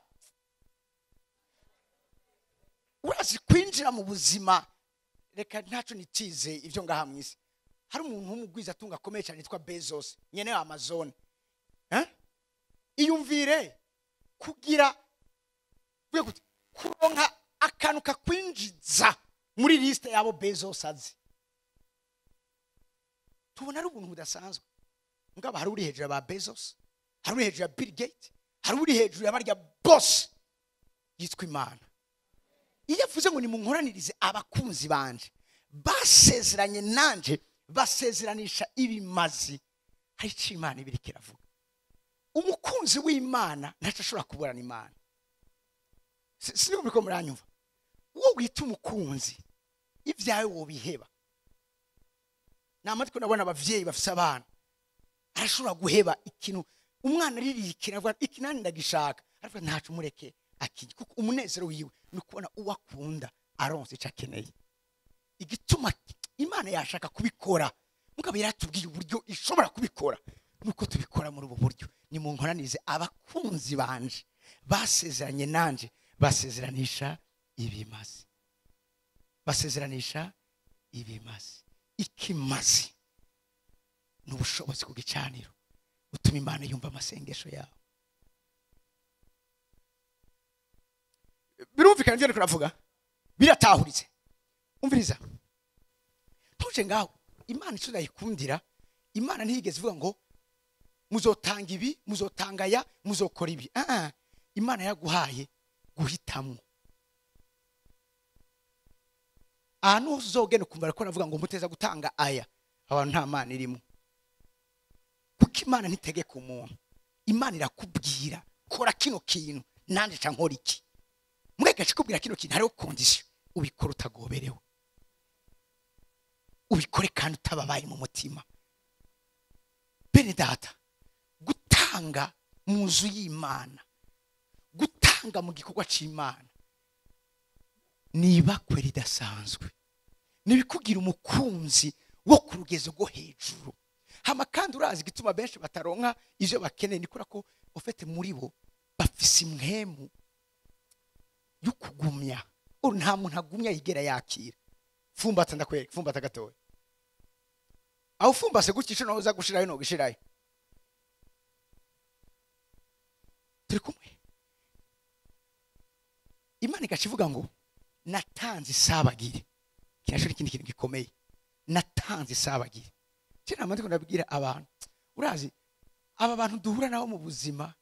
Urazi kwinjira mu buzima, reka ntaco nitize ivyo ngaha mwisi. Hari umuntu w'umugwiza atunga akomeye cyane yitwa Bezos, nyene wa Amazon. Iyumvire kugira kuronka akantu kakwinjiza muri liste yabo Bezos azi. Tubona ari ubuntu budasanzwe. Mugabo hari uri hejuru ya Bezos, hari uri hejuru ya Bill Gates, hari uri hejuru ya barya boss yitwa Imana. Iyo avuze ngo nimunkoranirize abakunzi banje basezeranye nanje basezeranisha ibimazi, hari icyo Imana ibiri kiravuga. Umukunzi w'Imana ntaco ashobora kuburana Imana. Siniko muriko muranyumva. Uwo wita umukunzi ivyawe wobiheba. Namatiko nabona abavyeyi bafise abana arashobora guheba ikintu umwana aririkira avuga iki nani ndagishaka, aravuga ntaco mureke akijye, kuko umunezero wiwe ni kubona uwakunda aronse ico akeneye. Igituma Imana yashaka kubikora, mugabo yaratubwiye uburyo ishobora kubikora, nuko tubikora muri ubu buryo. Nimunkoranirize abakunzi banje basezeranye nanje basezeranisha Ibimazi. Basezeranisha ibimazi. Ikimazi ni ubushobozi ku gicaniro butuma Imana yumva amasengesho yawe. Birumvikana ibyo ariko aravuga, biratahuritse. Umviriza, ntuje ngaho. Imana icyo ndayikundira, Imana ntiyigeze ivuga ngo muzotanga ibi, muzotanga aya, muzokora ibi. Imana yaguhaye guhitamo. Ahantu hose uzogenda ukumva ariko aravuga ngo muteza gutanga aya, abantu nta Mana irimo. Kuko Imana ntitegeka umuntu, Imana irakubwira kora kino kintu nanje ca nkora iki. Mureke kubwira kino kintu hariho condition, ubikora utagoberewe, ubikore kandi utababaye mu mutima. Bene data, gutanga mu nzu y'Imana, gutanga mu gikorwa c'Imana ni ibakwe ridasanzwe, nibikugira umukunzi wo ku rugezo rwo hejuru. Hama kandi urazi igituma benshi bataronka ivyo bakeneye, ni kubera ko ufite muri bo bafise impwemu yo kugumya. Nta muntu agumya yigera yakira. Fumbata ndakwereka, fumbata gatoya. Aho ufumbase gutya ico noza gushirayo no gushirayo. Turi kumwe. Imana igacivuga ngo natanze isabagire. Kinasho ikindi kintu gikomeye. Natanze isabagire. Kera amandiko ndabwira abantu, urazi aba bantu duhura nabo mu buzima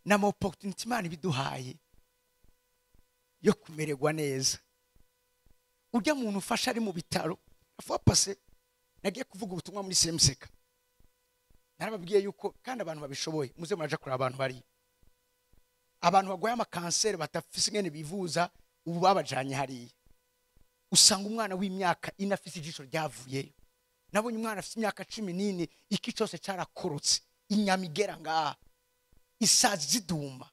na mo opportunity Imana ibiduhaye yo kumererwa neza. Urya muntu ufasha ari mu bitaro, afuwa pase nagiye kuvuga ubutumwa muri Semseka. Narababwiye yuko kandi abantu babishoboye muze muraja kuri abantu bari abantu bagwaye amakanseri batafise ingene bivuza, ubu babajanye hariya. Usanga umwana w'imyaka ine afise ijisho ryavuyeyo. Nabonye umwana afise imyaka 14 iki cyose cyarakorotse, inyama igera ngaha, isazi ziduma.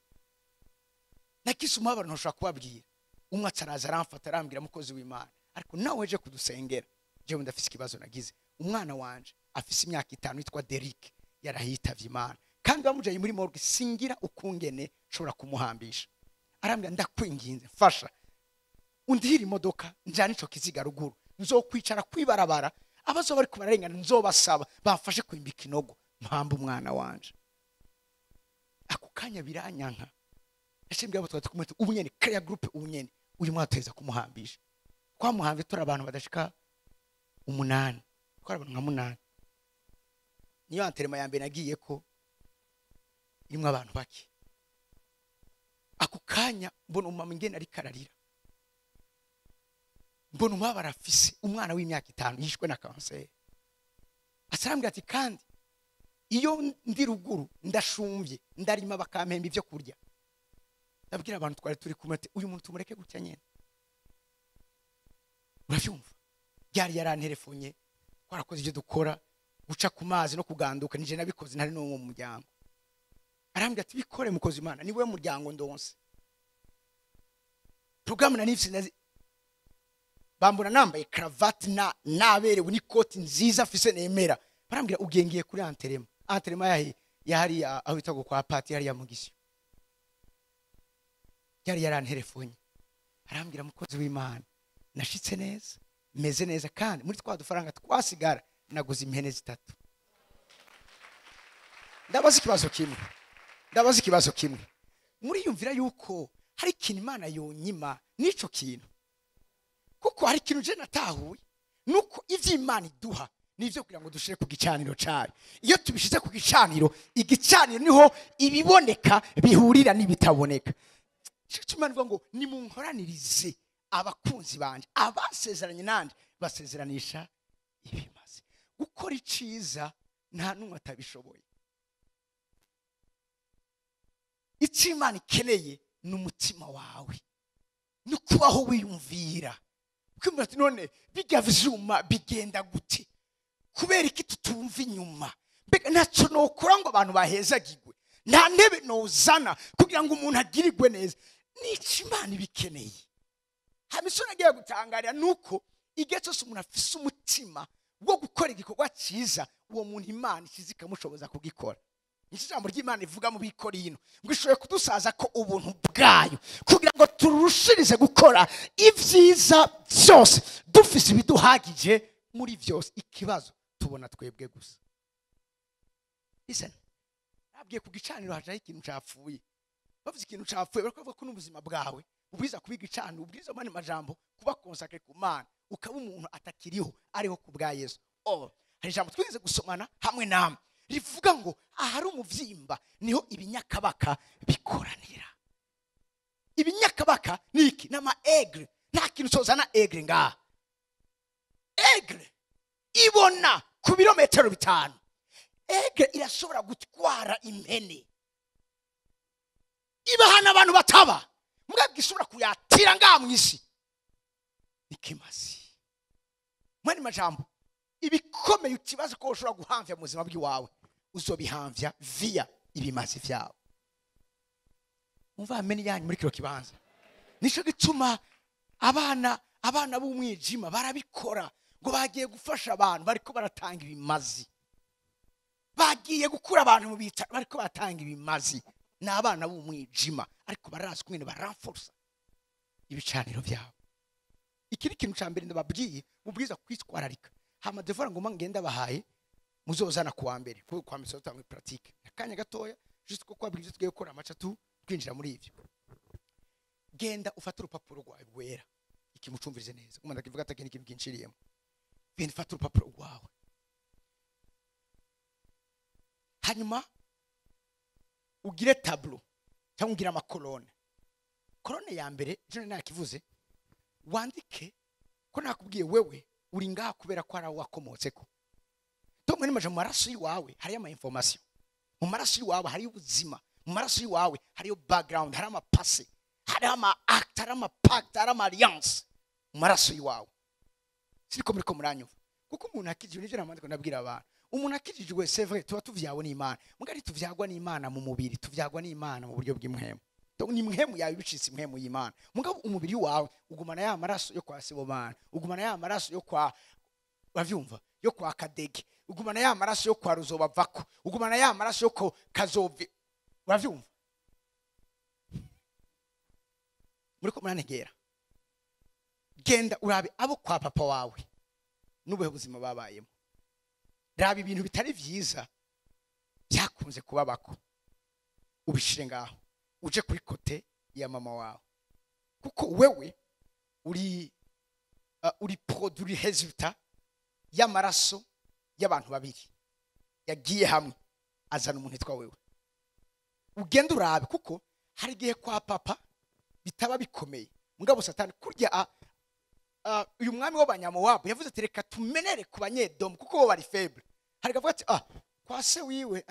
Nakisuma abantu nshobora kubabwira. Umwe ataraza aramfata arambwira mukozi w'Imana, ariko nawe eje kudusengera, jewe ndafise ikibazo nagize. Umwana wanje afise imyaka 5 yitwa Derrick, yarahitavye Imana, kandi bamujanye muri morgue singira ukungene nshobora kumuhambisha. Arambwira ndakwinginze mfasha undihira imodoka njane ico kiziga ruguru, nzokwicara kwibarabara abazo bari kubarengana nzobasaba bamfashe kwimbika inogo mpamba umwana wanje. Ako kanya biranyanka. Yashimye abo twari kumwe ubunyene clear group ubunyene uyu mwateza kumuhambisha. Twamuhambe turi abantu badashika 8, twari abantu nka 8. Niyo anterema ya mbere nagiye ko irimwe abantu bake. Ako kanya mbona umama ingene ari kararira, mbona umubabaro afise umwana w'imyaka 5 yishwe na kanseri. Asarambwira ati kandi iyo ndi ruguru ndashumvye ndarima bakampemba ivyo kurya. Ndabwira abantu twari turi kumwe ati uyu muntu tumureke gutya nyene. Uravyumva? Byari yaranterefonye, twarakoze ivyo dukora, guca ku mazi no kuganduka nije nabikoze ntari no mu muryango. Arambwira ati bikore mukozi Imana, ni we muryango ndonse. Programme na nifise bambona nambaye cravate na naberewe n'ikoti nziza afise nemera. Barambwira ugengiye kuri anterema. Anterema yahi yahari aho bita kwa party yari ya Mugisha. Yari yaranterefonye. Arambwira mukozi w'Imana, nashitse neza, meze neza kandi muri twa dufaranga twasigara naguze impene 3. Ndabaza ikibazo kimwe. Ndabaza ikibazo kimwe. Muriyumvira yuko hari ikintu Imana yonyima nico kintu? Kuko hari ikintu je natahuye nuko ivyo Imana iduha nivyo kugira ngo dushire ku gicaniro cayo. Iyo tubishize ku gicaniro, igicaniro niho ibiboneka bihurira n'ibitaboneka. Cyo Imana ivuga ngo nimunkoranirize abakunzi banje, abasezeranye nanje basezeranisha ibimaze. Gukora iciza nta numwe atabishoboye. Icyo Imana ikeneye ni umutima wawe, ni kubaho wiyumvira. Kwimba ati none bijya vyuma bigenda gute? Kubera iki tutumva inyuma? Mbega ntaco nokora ngo abantu bahezagirwe, nta ntebe nozana kugira ngo umuntu agirirwe neza. Nico Imana ibikeneye. Hamisona agiye gutangarira nuko igihe cyose umuntu afise umutima wo gukora igikorwa cyiza, uwo muntu Imana ikiza ikamushoboza kugikora. Ijambo ry'Imana ivuga mu Bikorino ngo ishoboye kudusaza ko ubuntu bwayo kugira ngo turushirize gukora ibyiza byose dufise ibiduhagije muri byose. Ikibazo tubona twebwe gusa. Listen, nabwiye ku gicaniro hajaho ikintu capfuye. Bavuze ikintu capfuye baravuga ko n'ubuzima bwawe ubwiza kubiga icaniro, ubwiza mani majambo kuba consacré ku Mana, ukaba umuntu atakiriho ariho ku bwa Yesu. Oh, hari ijambo twigeze gusomana hamwe namwe rivuga ngo ahari umuvyimba niho ibinyakabaka bikoranira. Ibinyakabaka ni iki? N'ama aigle. Nta kintu cozana aigle ngaha. Aigle ibona ku birometero 5. Aigle irashobora gutwara impene, ibahana abantu bataba, mugabwe ishobora kuyatira ngaha mw'isi. Ikimazi mwene majambo ibikomeye ukibaza ko ushobora guhamvya mu buzima bw'iwawe uzobihamvya via ibimazi vyawe. Umva ameni yanyu muri kiro kibanza. Nico gituma abana b'umwijima barabikora ngo bagiye gufasha abantu bariko baratanga ibimazi, bagiye gukura abantu mu bitaro bariko batanga ibimazi. N'abana b'umwijima ariko barazi kumwe baranforsa ibicaniro byabo. Ikiri kintu ca mbere ndababwiye mubwiza kwitwararika. Hama devora ngoma ngenda bahaye muzozana kuwa mbere kuko kwa misozo tangwe pratique akanya gatoya juste ko kwabwira ivyo tugiye gukora amaca tu twinjira muri ivyo. Genda ufate urupapuro rwawe rwera, ikimucumvirize neza umuntu akivuga ati ikintu kinciriyemo. Genda ufate urupapuro rwawe, hanyuma ugire tableau cyangwa ugire amakolone. Kolone ya mbere je nakivuze, wandike ko nakubwiye wewe uri ngaha kubera ko ari wakomotseko. Tomwe nimaje mu maraso yiwawe hari ama information, mu maraso yiwawe hari ubuzima, mu maraso yiwawe hari background, hari ama passé, hari ama acte, hari ama pacte, hari ama alliance mu maraso yiwawe. Siriko muri ko muranyumva? Kuko umuntu akijijwe nivyo namandiko nabwira abantu, umuntu akijijwe c'est vrai tuba tuvyawe n'Imana, mugari tuvyagwa n'Imana mu mubiri, tuvyagwa n'Imana mu buryo bw'imhemu. Donc ni mhemu yawe bicitse imhemu y'Imana. Mugabo umubiri wawe ugumana ya maraso yo kwa Sibomana, ugumana ya maraso yo kwa bavyumva, yo kwa Kadege, ugumana ya maraso yo kwa Ruzobavako, ugumana ya maraso yo kwa Kazovi. Bavyumva? Muriko muranegera. Genda urabe abo kwa papa wawe n'ubuhe buzima babayemo. Raba ibintu bitari vyiza byakunze kubabako, ubishire ngaho uje kuri kote ya mama wawe, kuko wewe uri produit resultat y'amaraso y'abantu babiri yagiye hamwe azana umuntu witwa wewe. Ugenda urabe, kuko hari igihe kwa papa bitaba bikomeye, mugabo Satani kurya uyu mwami w'abanyamowabu yavuze ati reka tumenere ku banyedomu kuko bo bari faible. Hari kavuga ati kwa se wiwe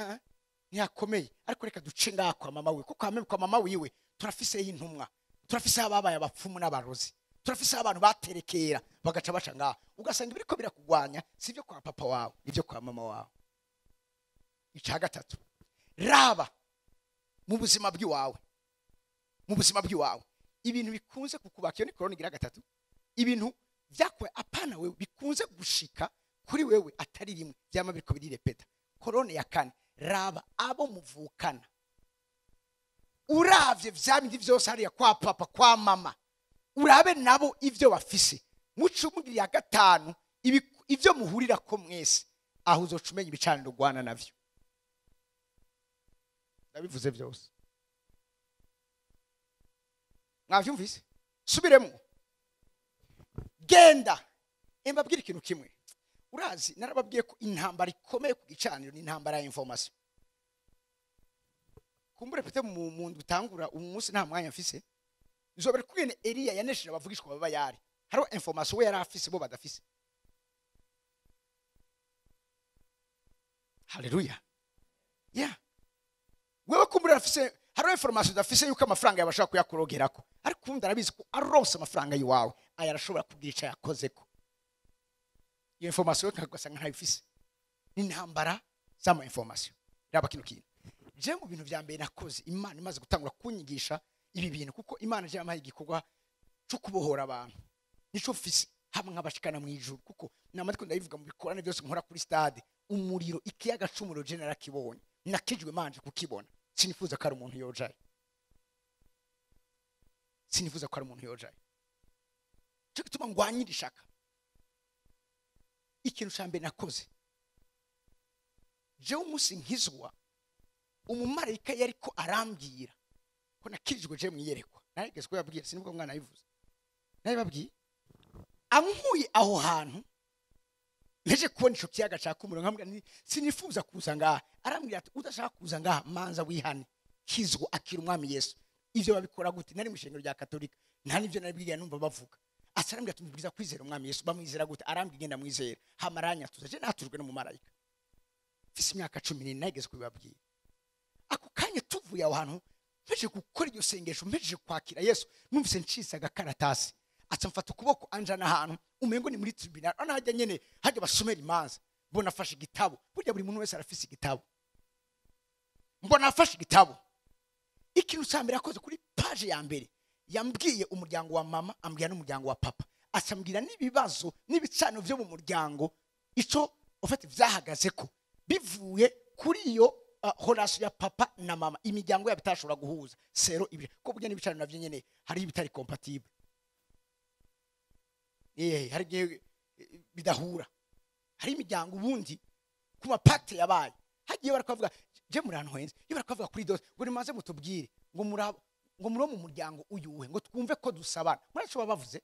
ntiyakomeye, ariko reka duce ngaha kwa mama wiwe, kuko kwa mama wiwe turafiseho intumwa, turafiseho ababaye abapfumu n'abarozi, turafiseho abantu baterekera bagaca baca ngaha. Ugasanga ibiriko birakugwanya sivyo kwa papa wawe, nivyo kwa mama wawe. Ica gatatu, raba mu buzima bw'iwawe, mu buzima bw'iwawe ibintu bikunze kukubaka. Iyo ni koroni igira gatatu, ibintu vyakwe apana wewe bikunze gushika kuri wewe atari rimwe vyama biriko birirepeta. Korone ya kane, raba abo muvukana. Uravye vya bindi vyose hariya kwa papa kwa mama, urabe nabo ivyo bafise. Mucumugiri ya gatanu ivyo muhurira ko mwese, aho uzocumenya ibicaniro rwana navyo. Ndabivuze vyose mwavyumvise? Subiremo. Genda embabwira ikintu kimwe. Urazi narababwiye ko intambara ikomeye ku gicaniro ni intambara ya information. Kumbure pete mu muntu utangura umunsi nta mwanya mfise, nzobere kugene Eliya yanesheje abavugishwa baba yari hariho information we yari afise bo badafise. Haleluya. Yeah. Wewe kumbure afise hariho information udafise yuko amafaranga yabashaka kuyakurogerako, ariko undi arabizi ko aronse amafaranga yiwawe aya arashobora kugira ico yakozeko. Iyo information ugasanga ntayifise. Ni intambara z'ama information. Raba kino kintu. Je mu bintu vya mbere nakoze Imana imaze gutangura kunyigisha ibi bintu, kuko Imana je yampaye igikorwa cyo kubohora abantu, nico mfise hamwe nk'abashikana mu ijuru, kuko namatwe ndabivuga mu bikorane byose nkora kuri stade, umuriro ikiyaga c'umuriro je narakibonye, Nakijwe manje kukibona. Sinifuza ko ari umuntu yojaye. Sinifuza ko ari umuntu yojaye. Cyo gituma ngwanyira ishaka. Ikintu ca mbere nakoze, jewe umunsi nkizwa, umumarayika yariko arambwira ko nakijwe je mwiyerekwa. Narigeze kuyabwira, sinubwo mwana yivuze. Nabibabwiye. Ankuye aho hantu nteje kubona ico kiyaga ca kumuro, nkambwira nti sinifuza kuza ngaha. Arambwira ati udashaka kuza ngaha manza wihane, kizwa, akira umwami Yesu. Ivyo babikora gute? Nari mu ishengero rya Katolika, nta nivyo nabibwiye numva bavuga. Arambwira ati mubwiza kwizera umwami Yesu. Bamwizera gute? Arambwira ngenda mwizera. Hamaranya tuza je natujwe no mu marayika. Mfise imyaka 14, nageze kubibabwira. Ako kanya tuvuye aho hantu mpeje gukora iryo sengesho, mpeje kwakira Yesu, numvise ncisa agakaratasi. Aca mfata ukuboko anjana ahantu umengo ni muri tribunal, ana hajya nyene hajya basomera imanza. Mbona afashe igitabo. Burya buri muntu wese arafise igitabo. Mbona afashe igitabo. Ikintu ca mbere akoze kuri page ya mbere, yambwiye umuryango wa mama, ambwira n'umuryango wa papa. Acambwira n'ibibazo n'ibicano vyo mu muryango, ico ufite vyahagaze ko bivuye kuri iyo relation ya papa na mama, imiryango yabo itashobora guhuza. Sero ibyo ko burya n'ibicano navyo nyene hari ibitari compatible. Hari igihe bidahura. Hari imiryango ubundi ku mapacte yabaye hagiye barakavuga je muri ahantu henze, iyo barakavuga kuri dose ngo nimaze mutubwire ngo murabo, ngo muri mu muryango uyuwe, ngo twumve ko dusabana. Murashobora bavuze,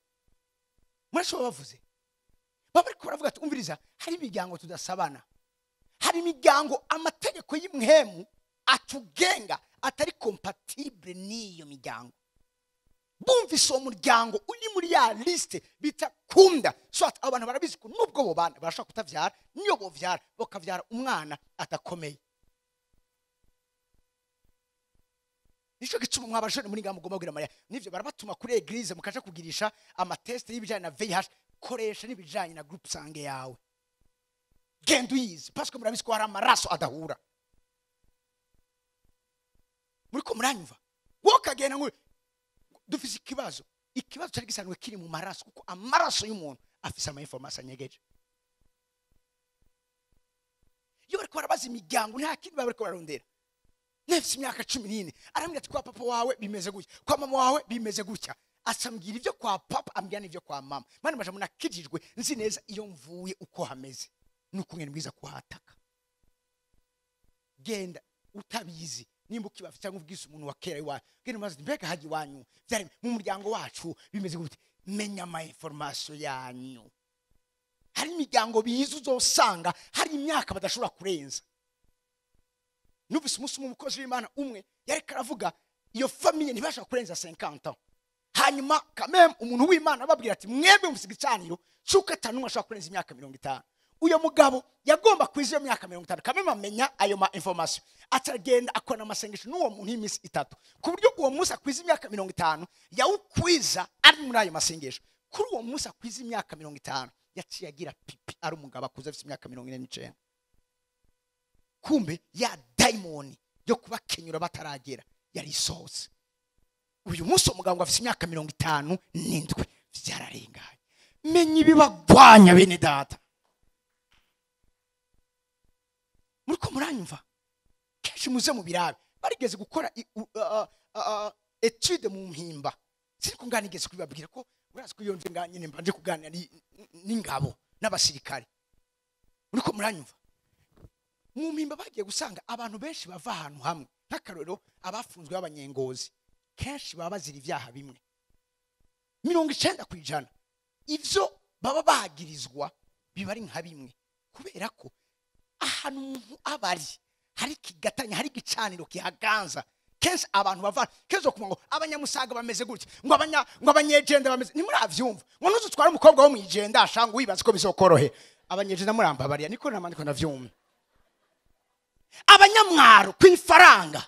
murashobora bavuze baba ariko baravuga ati umviriza, hari imiryango tudasabana, hari imiryango amategeko y'imhemu atugenga atari compatible n'iyo miryango. Bumvise uwo muryango uri muri ya liste bita kunda. So abantu barabizi ko nubwo bo bana barashaka kutavyara, niyo bovyara bakavyara umwana atakomeye. Nico gituma mwabajene muri ngambo mugomba kugira Mariya. Nivyo barabatuma kuri eglise mukaja kugirisha amatest y'ibijanye na VIH, koresha n'ibijanye na groupe sange yawe. Genda uyizi parce que murabizi ko hari amaraso adahura. Muriko muranyumva? Wowe ukagenda ngo dufise ikibazo. Ikibazo cyari gisanzwe kiri mu maraso, kuko amaraso y'umuntu afise ama information anyegeje. Iyo bariko barabaza imiryango nta kindi baba bariko bararondera. Nefise imyaka 14, arambwira ati kwa papa wawe bimeze gutya, kwa mama wawe bimeze gutya. Acambwira ivyo kwa papa, ambwira n'ivyo kwa mama. Mani maje munakijijwe nzi neza iyo mvuye uko hameze, nuko ngene mbwiza kuhataka. Genda utabizi nimba ukibafite cyangwa ubwise umuntu wa kera iwawe, genda umaze mbega haji wanyu byari mu muryango wacu bimeze gute. Menya ama information yanyu. Hari imiryango bizi uzosanga hari imyaka badashobora kurenza. Numvise umunsi umwe umukozi w'Imana umwe yariko aravuga iyo famille ntibashobora kurenza 50 ans. Hanyuma quand même umuntu w'Imana ababwira ati mwebwe mufise igicaniro cy'uko atanu ashobora kurenza imyaka 50. Uyo mugabo yagomba kwiza iyo myaka 50, quand même amenya ayo ma information. Atagenda akora amasengesho n'uwo muntu y'imisi 3, ku buryo uwo munsi akwiza imyaka 50 yawukwiza ari muri ayo masengesho. Kuri uwo munsi akwiza imyaka 50 yaciye agira pipi ari umugabo akuze afise imyaka 49. Kumbe ya daimoni yo kubakenyura bataragera yari isohotse. Uyu munsi umugabo afise imyaka 57 vyararenganye. Menya ibibagwanya bene data. Muriko muranyumva? Kenshi muze mu birabe barigeze gukora etude mu mpimba. Siriko nganigeze kubibabwira ko urazi ko iyo nje nganyene mbanje kuganira n'ingabo n'abasirikare. Muriko muranyumva? Mu mpimba bagiye gusanga abantu benshi bava ahantu hamwe, nk'akarorero abafunzwe b'abanyengozi kenshi baba bazira ivyaha bimwe. 90% ivyo baba bagirizwa biba ari nka bimwe, kubera ko ahantu umuntu abari hari kigatanya, hari gicaniro kihaganza. Kenshi abantu bava kenshi kuma ngo abanyamusaga bameze gutya, ngo ngo abanyegenda bameze, ntimuravyumva ngo nuzutwara umukobwa wo mwijenda ashanga wibaza ko bizokorohe. Abanyegenda murambabariya niko namandiko ndavyumva. Abanyamwaro kwifaranga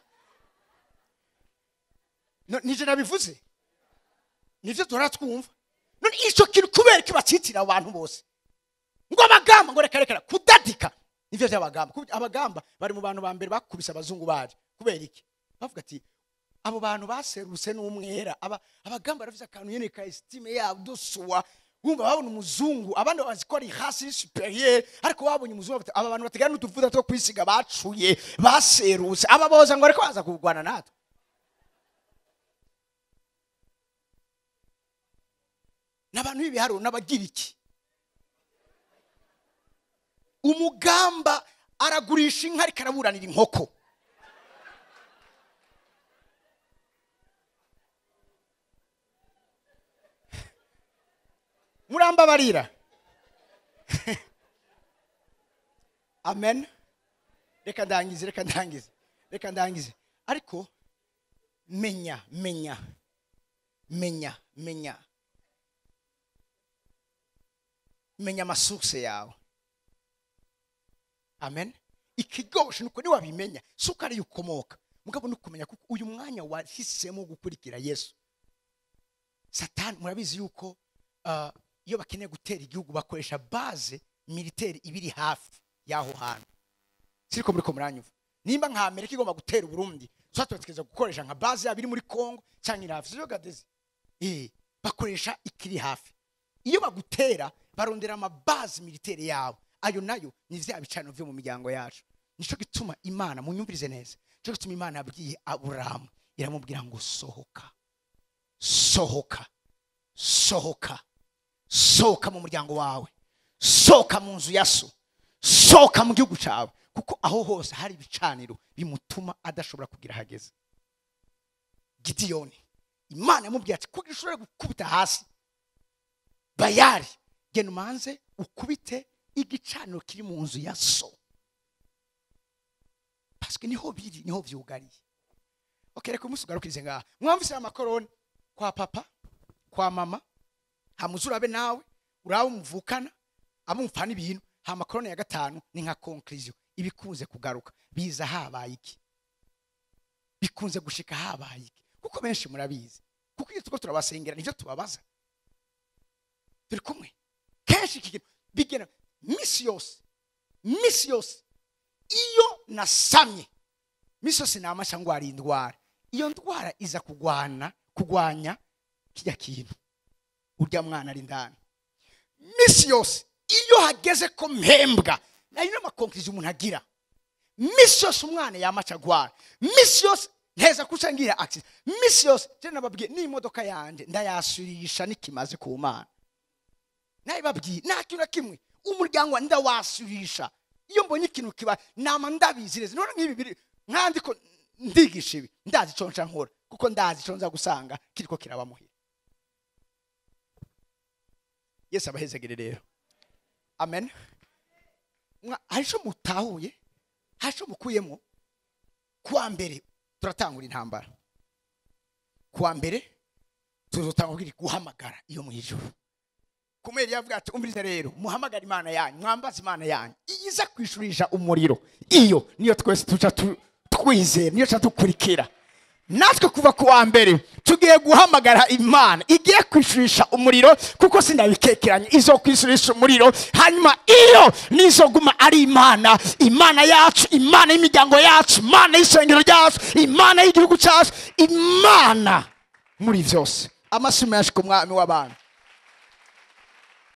no nije nabivuze, nivyo turatwumva. None ico kintu kubera kibatitira abantu bose ngo abagamba ngo reka reka kudadika, nivyo by'abagamba. Abagamba bari mu bantu ba mbere bakubise abazungu baje. Kubera iki? Bavuga ati abo bantu baserutse n'umwera. Abagamba baravuze akantu nyene ka estime yabo duswa Wumva babona umuzungu, abandi bazi ko ari hasi supérieur, ariko babonye umuzungu bati aba bantu bategana n'utuvuta two kwisiga bacuye baserutse, aba boza ngo ariko baza kurwana natwe. N'abantu b'ibiharuro n'abagira iki? Umugamba aragurisha inka ariko araburanira inkoko. Murambabarira. Amen. Reka ndangize, reka ndangize, reka ndangize. Ariko menya, menya, menya, menya, menya amasource yawe. Amen. Ikigoshe nuko ni wabimenya, suko ari ukomoka. Mugabo nukumenya kuko uyu mwanya wahisemo gukurikira Yesu. Satani murabizi yuko iyo bakeneye gutera igihugu bakoresha base militaire ibiri hafi yaho hantu. Siriko muri ko muranyuva. Nimba nka Amerika igomba gutera Burundi, twatwatsikeza gukoresha nka base yabiri muri Congo cyangwa iri hafi. Sivyo gadeze? Bakoresha ikiri hafi. Iyo bagutera barondera ama base militaire yabo. Ayo nayo ni vya bicano vyo mu miryango yacu. Nico gituma Imana munyumvirize neza. Nico gituma Imana yabwiye Aburahamu iramubwira ngo sohoka. Sohoka. Sohoka. Sohoka mu muryango wawe. Sohoka mu nzu ya so. Sohoka mu gihugu cyawe, kuko aho hose hari ibicaniro bimutuma adashobora kugira hageze. Gidiyoni Imana yamubwiye ati kugira ushobore gukubita hasi Bayali, genda umanze ukubite igicaniro kiri mu nzu ya so. Parce que niho biri, niho vyugariye. Okay, reka umusugarukirize ngaha. Mwamvise amakoroni kwa papa, kwa mama, hamuzurabe nawe, urabe umuvukana, abumfana ibintu. Hama korone ya gatanu ni nka conclusion, ibikunze kugaruka biza habaye iki, bikunze gushika habaye iki, kuko benshi murabizi, kuko iyo tuko turabasengera nivyo tubabaza. Turi kumwe kenshi iki bigena misi yose, misi yose iyo nasamye misi yose namasha ngo ari indwara, iyo ndwara iza kugwana kugwanya kijya kintu urya mwana ari ndani. Misi yose iyo hageze ko mpembwa, nayo no makonklusion umuntu agira. Misi yose umwana yamaca gwara, misi yose nteza kucangira accident, misi yose je nababwiye ni imodoka yanje ndayasurisha nikimaze ku Mana. Nababwiye nta kintu na kimwe umuryango ndawasurisha. Iyo mbonye ikintu kiba nama ndabizireze. None nk'ibi biri nkandiko ndigisha ibi ndazi ico nca nkora, kuko ndazi ico nza gusanga kiriko kirabamuhira. Yesu abahezegere rero. Amen. Harisho mutahuye, harisho mukuyemo. Kuwa mbere turatangura intambara. Kuwa mbere tuzotangura guhamagara iyo mu ijuru. Kumeri yavuga ati umvirize rero, muhamagara Imana yanyu, mwambaze Imana yanyu, iza kwishurisha umuriro. Iyo niyo twese tuca twizera, niyo tuca dukurikira. Natwe kuva kuwa mbere tugiye guhamagara Imana igiye kwishurisha umuriro, kuko sindabikekeranye izo kwishurisha umuriro. Hanyuma iyo nizoguma ari Imana, Imana yacu, Imana y'imiryango yacu, Imana y'isengero ryacu, Imana y'igihugu cyacu, Imana muri byose. Amashimwe yacu ku mwami w'abantu.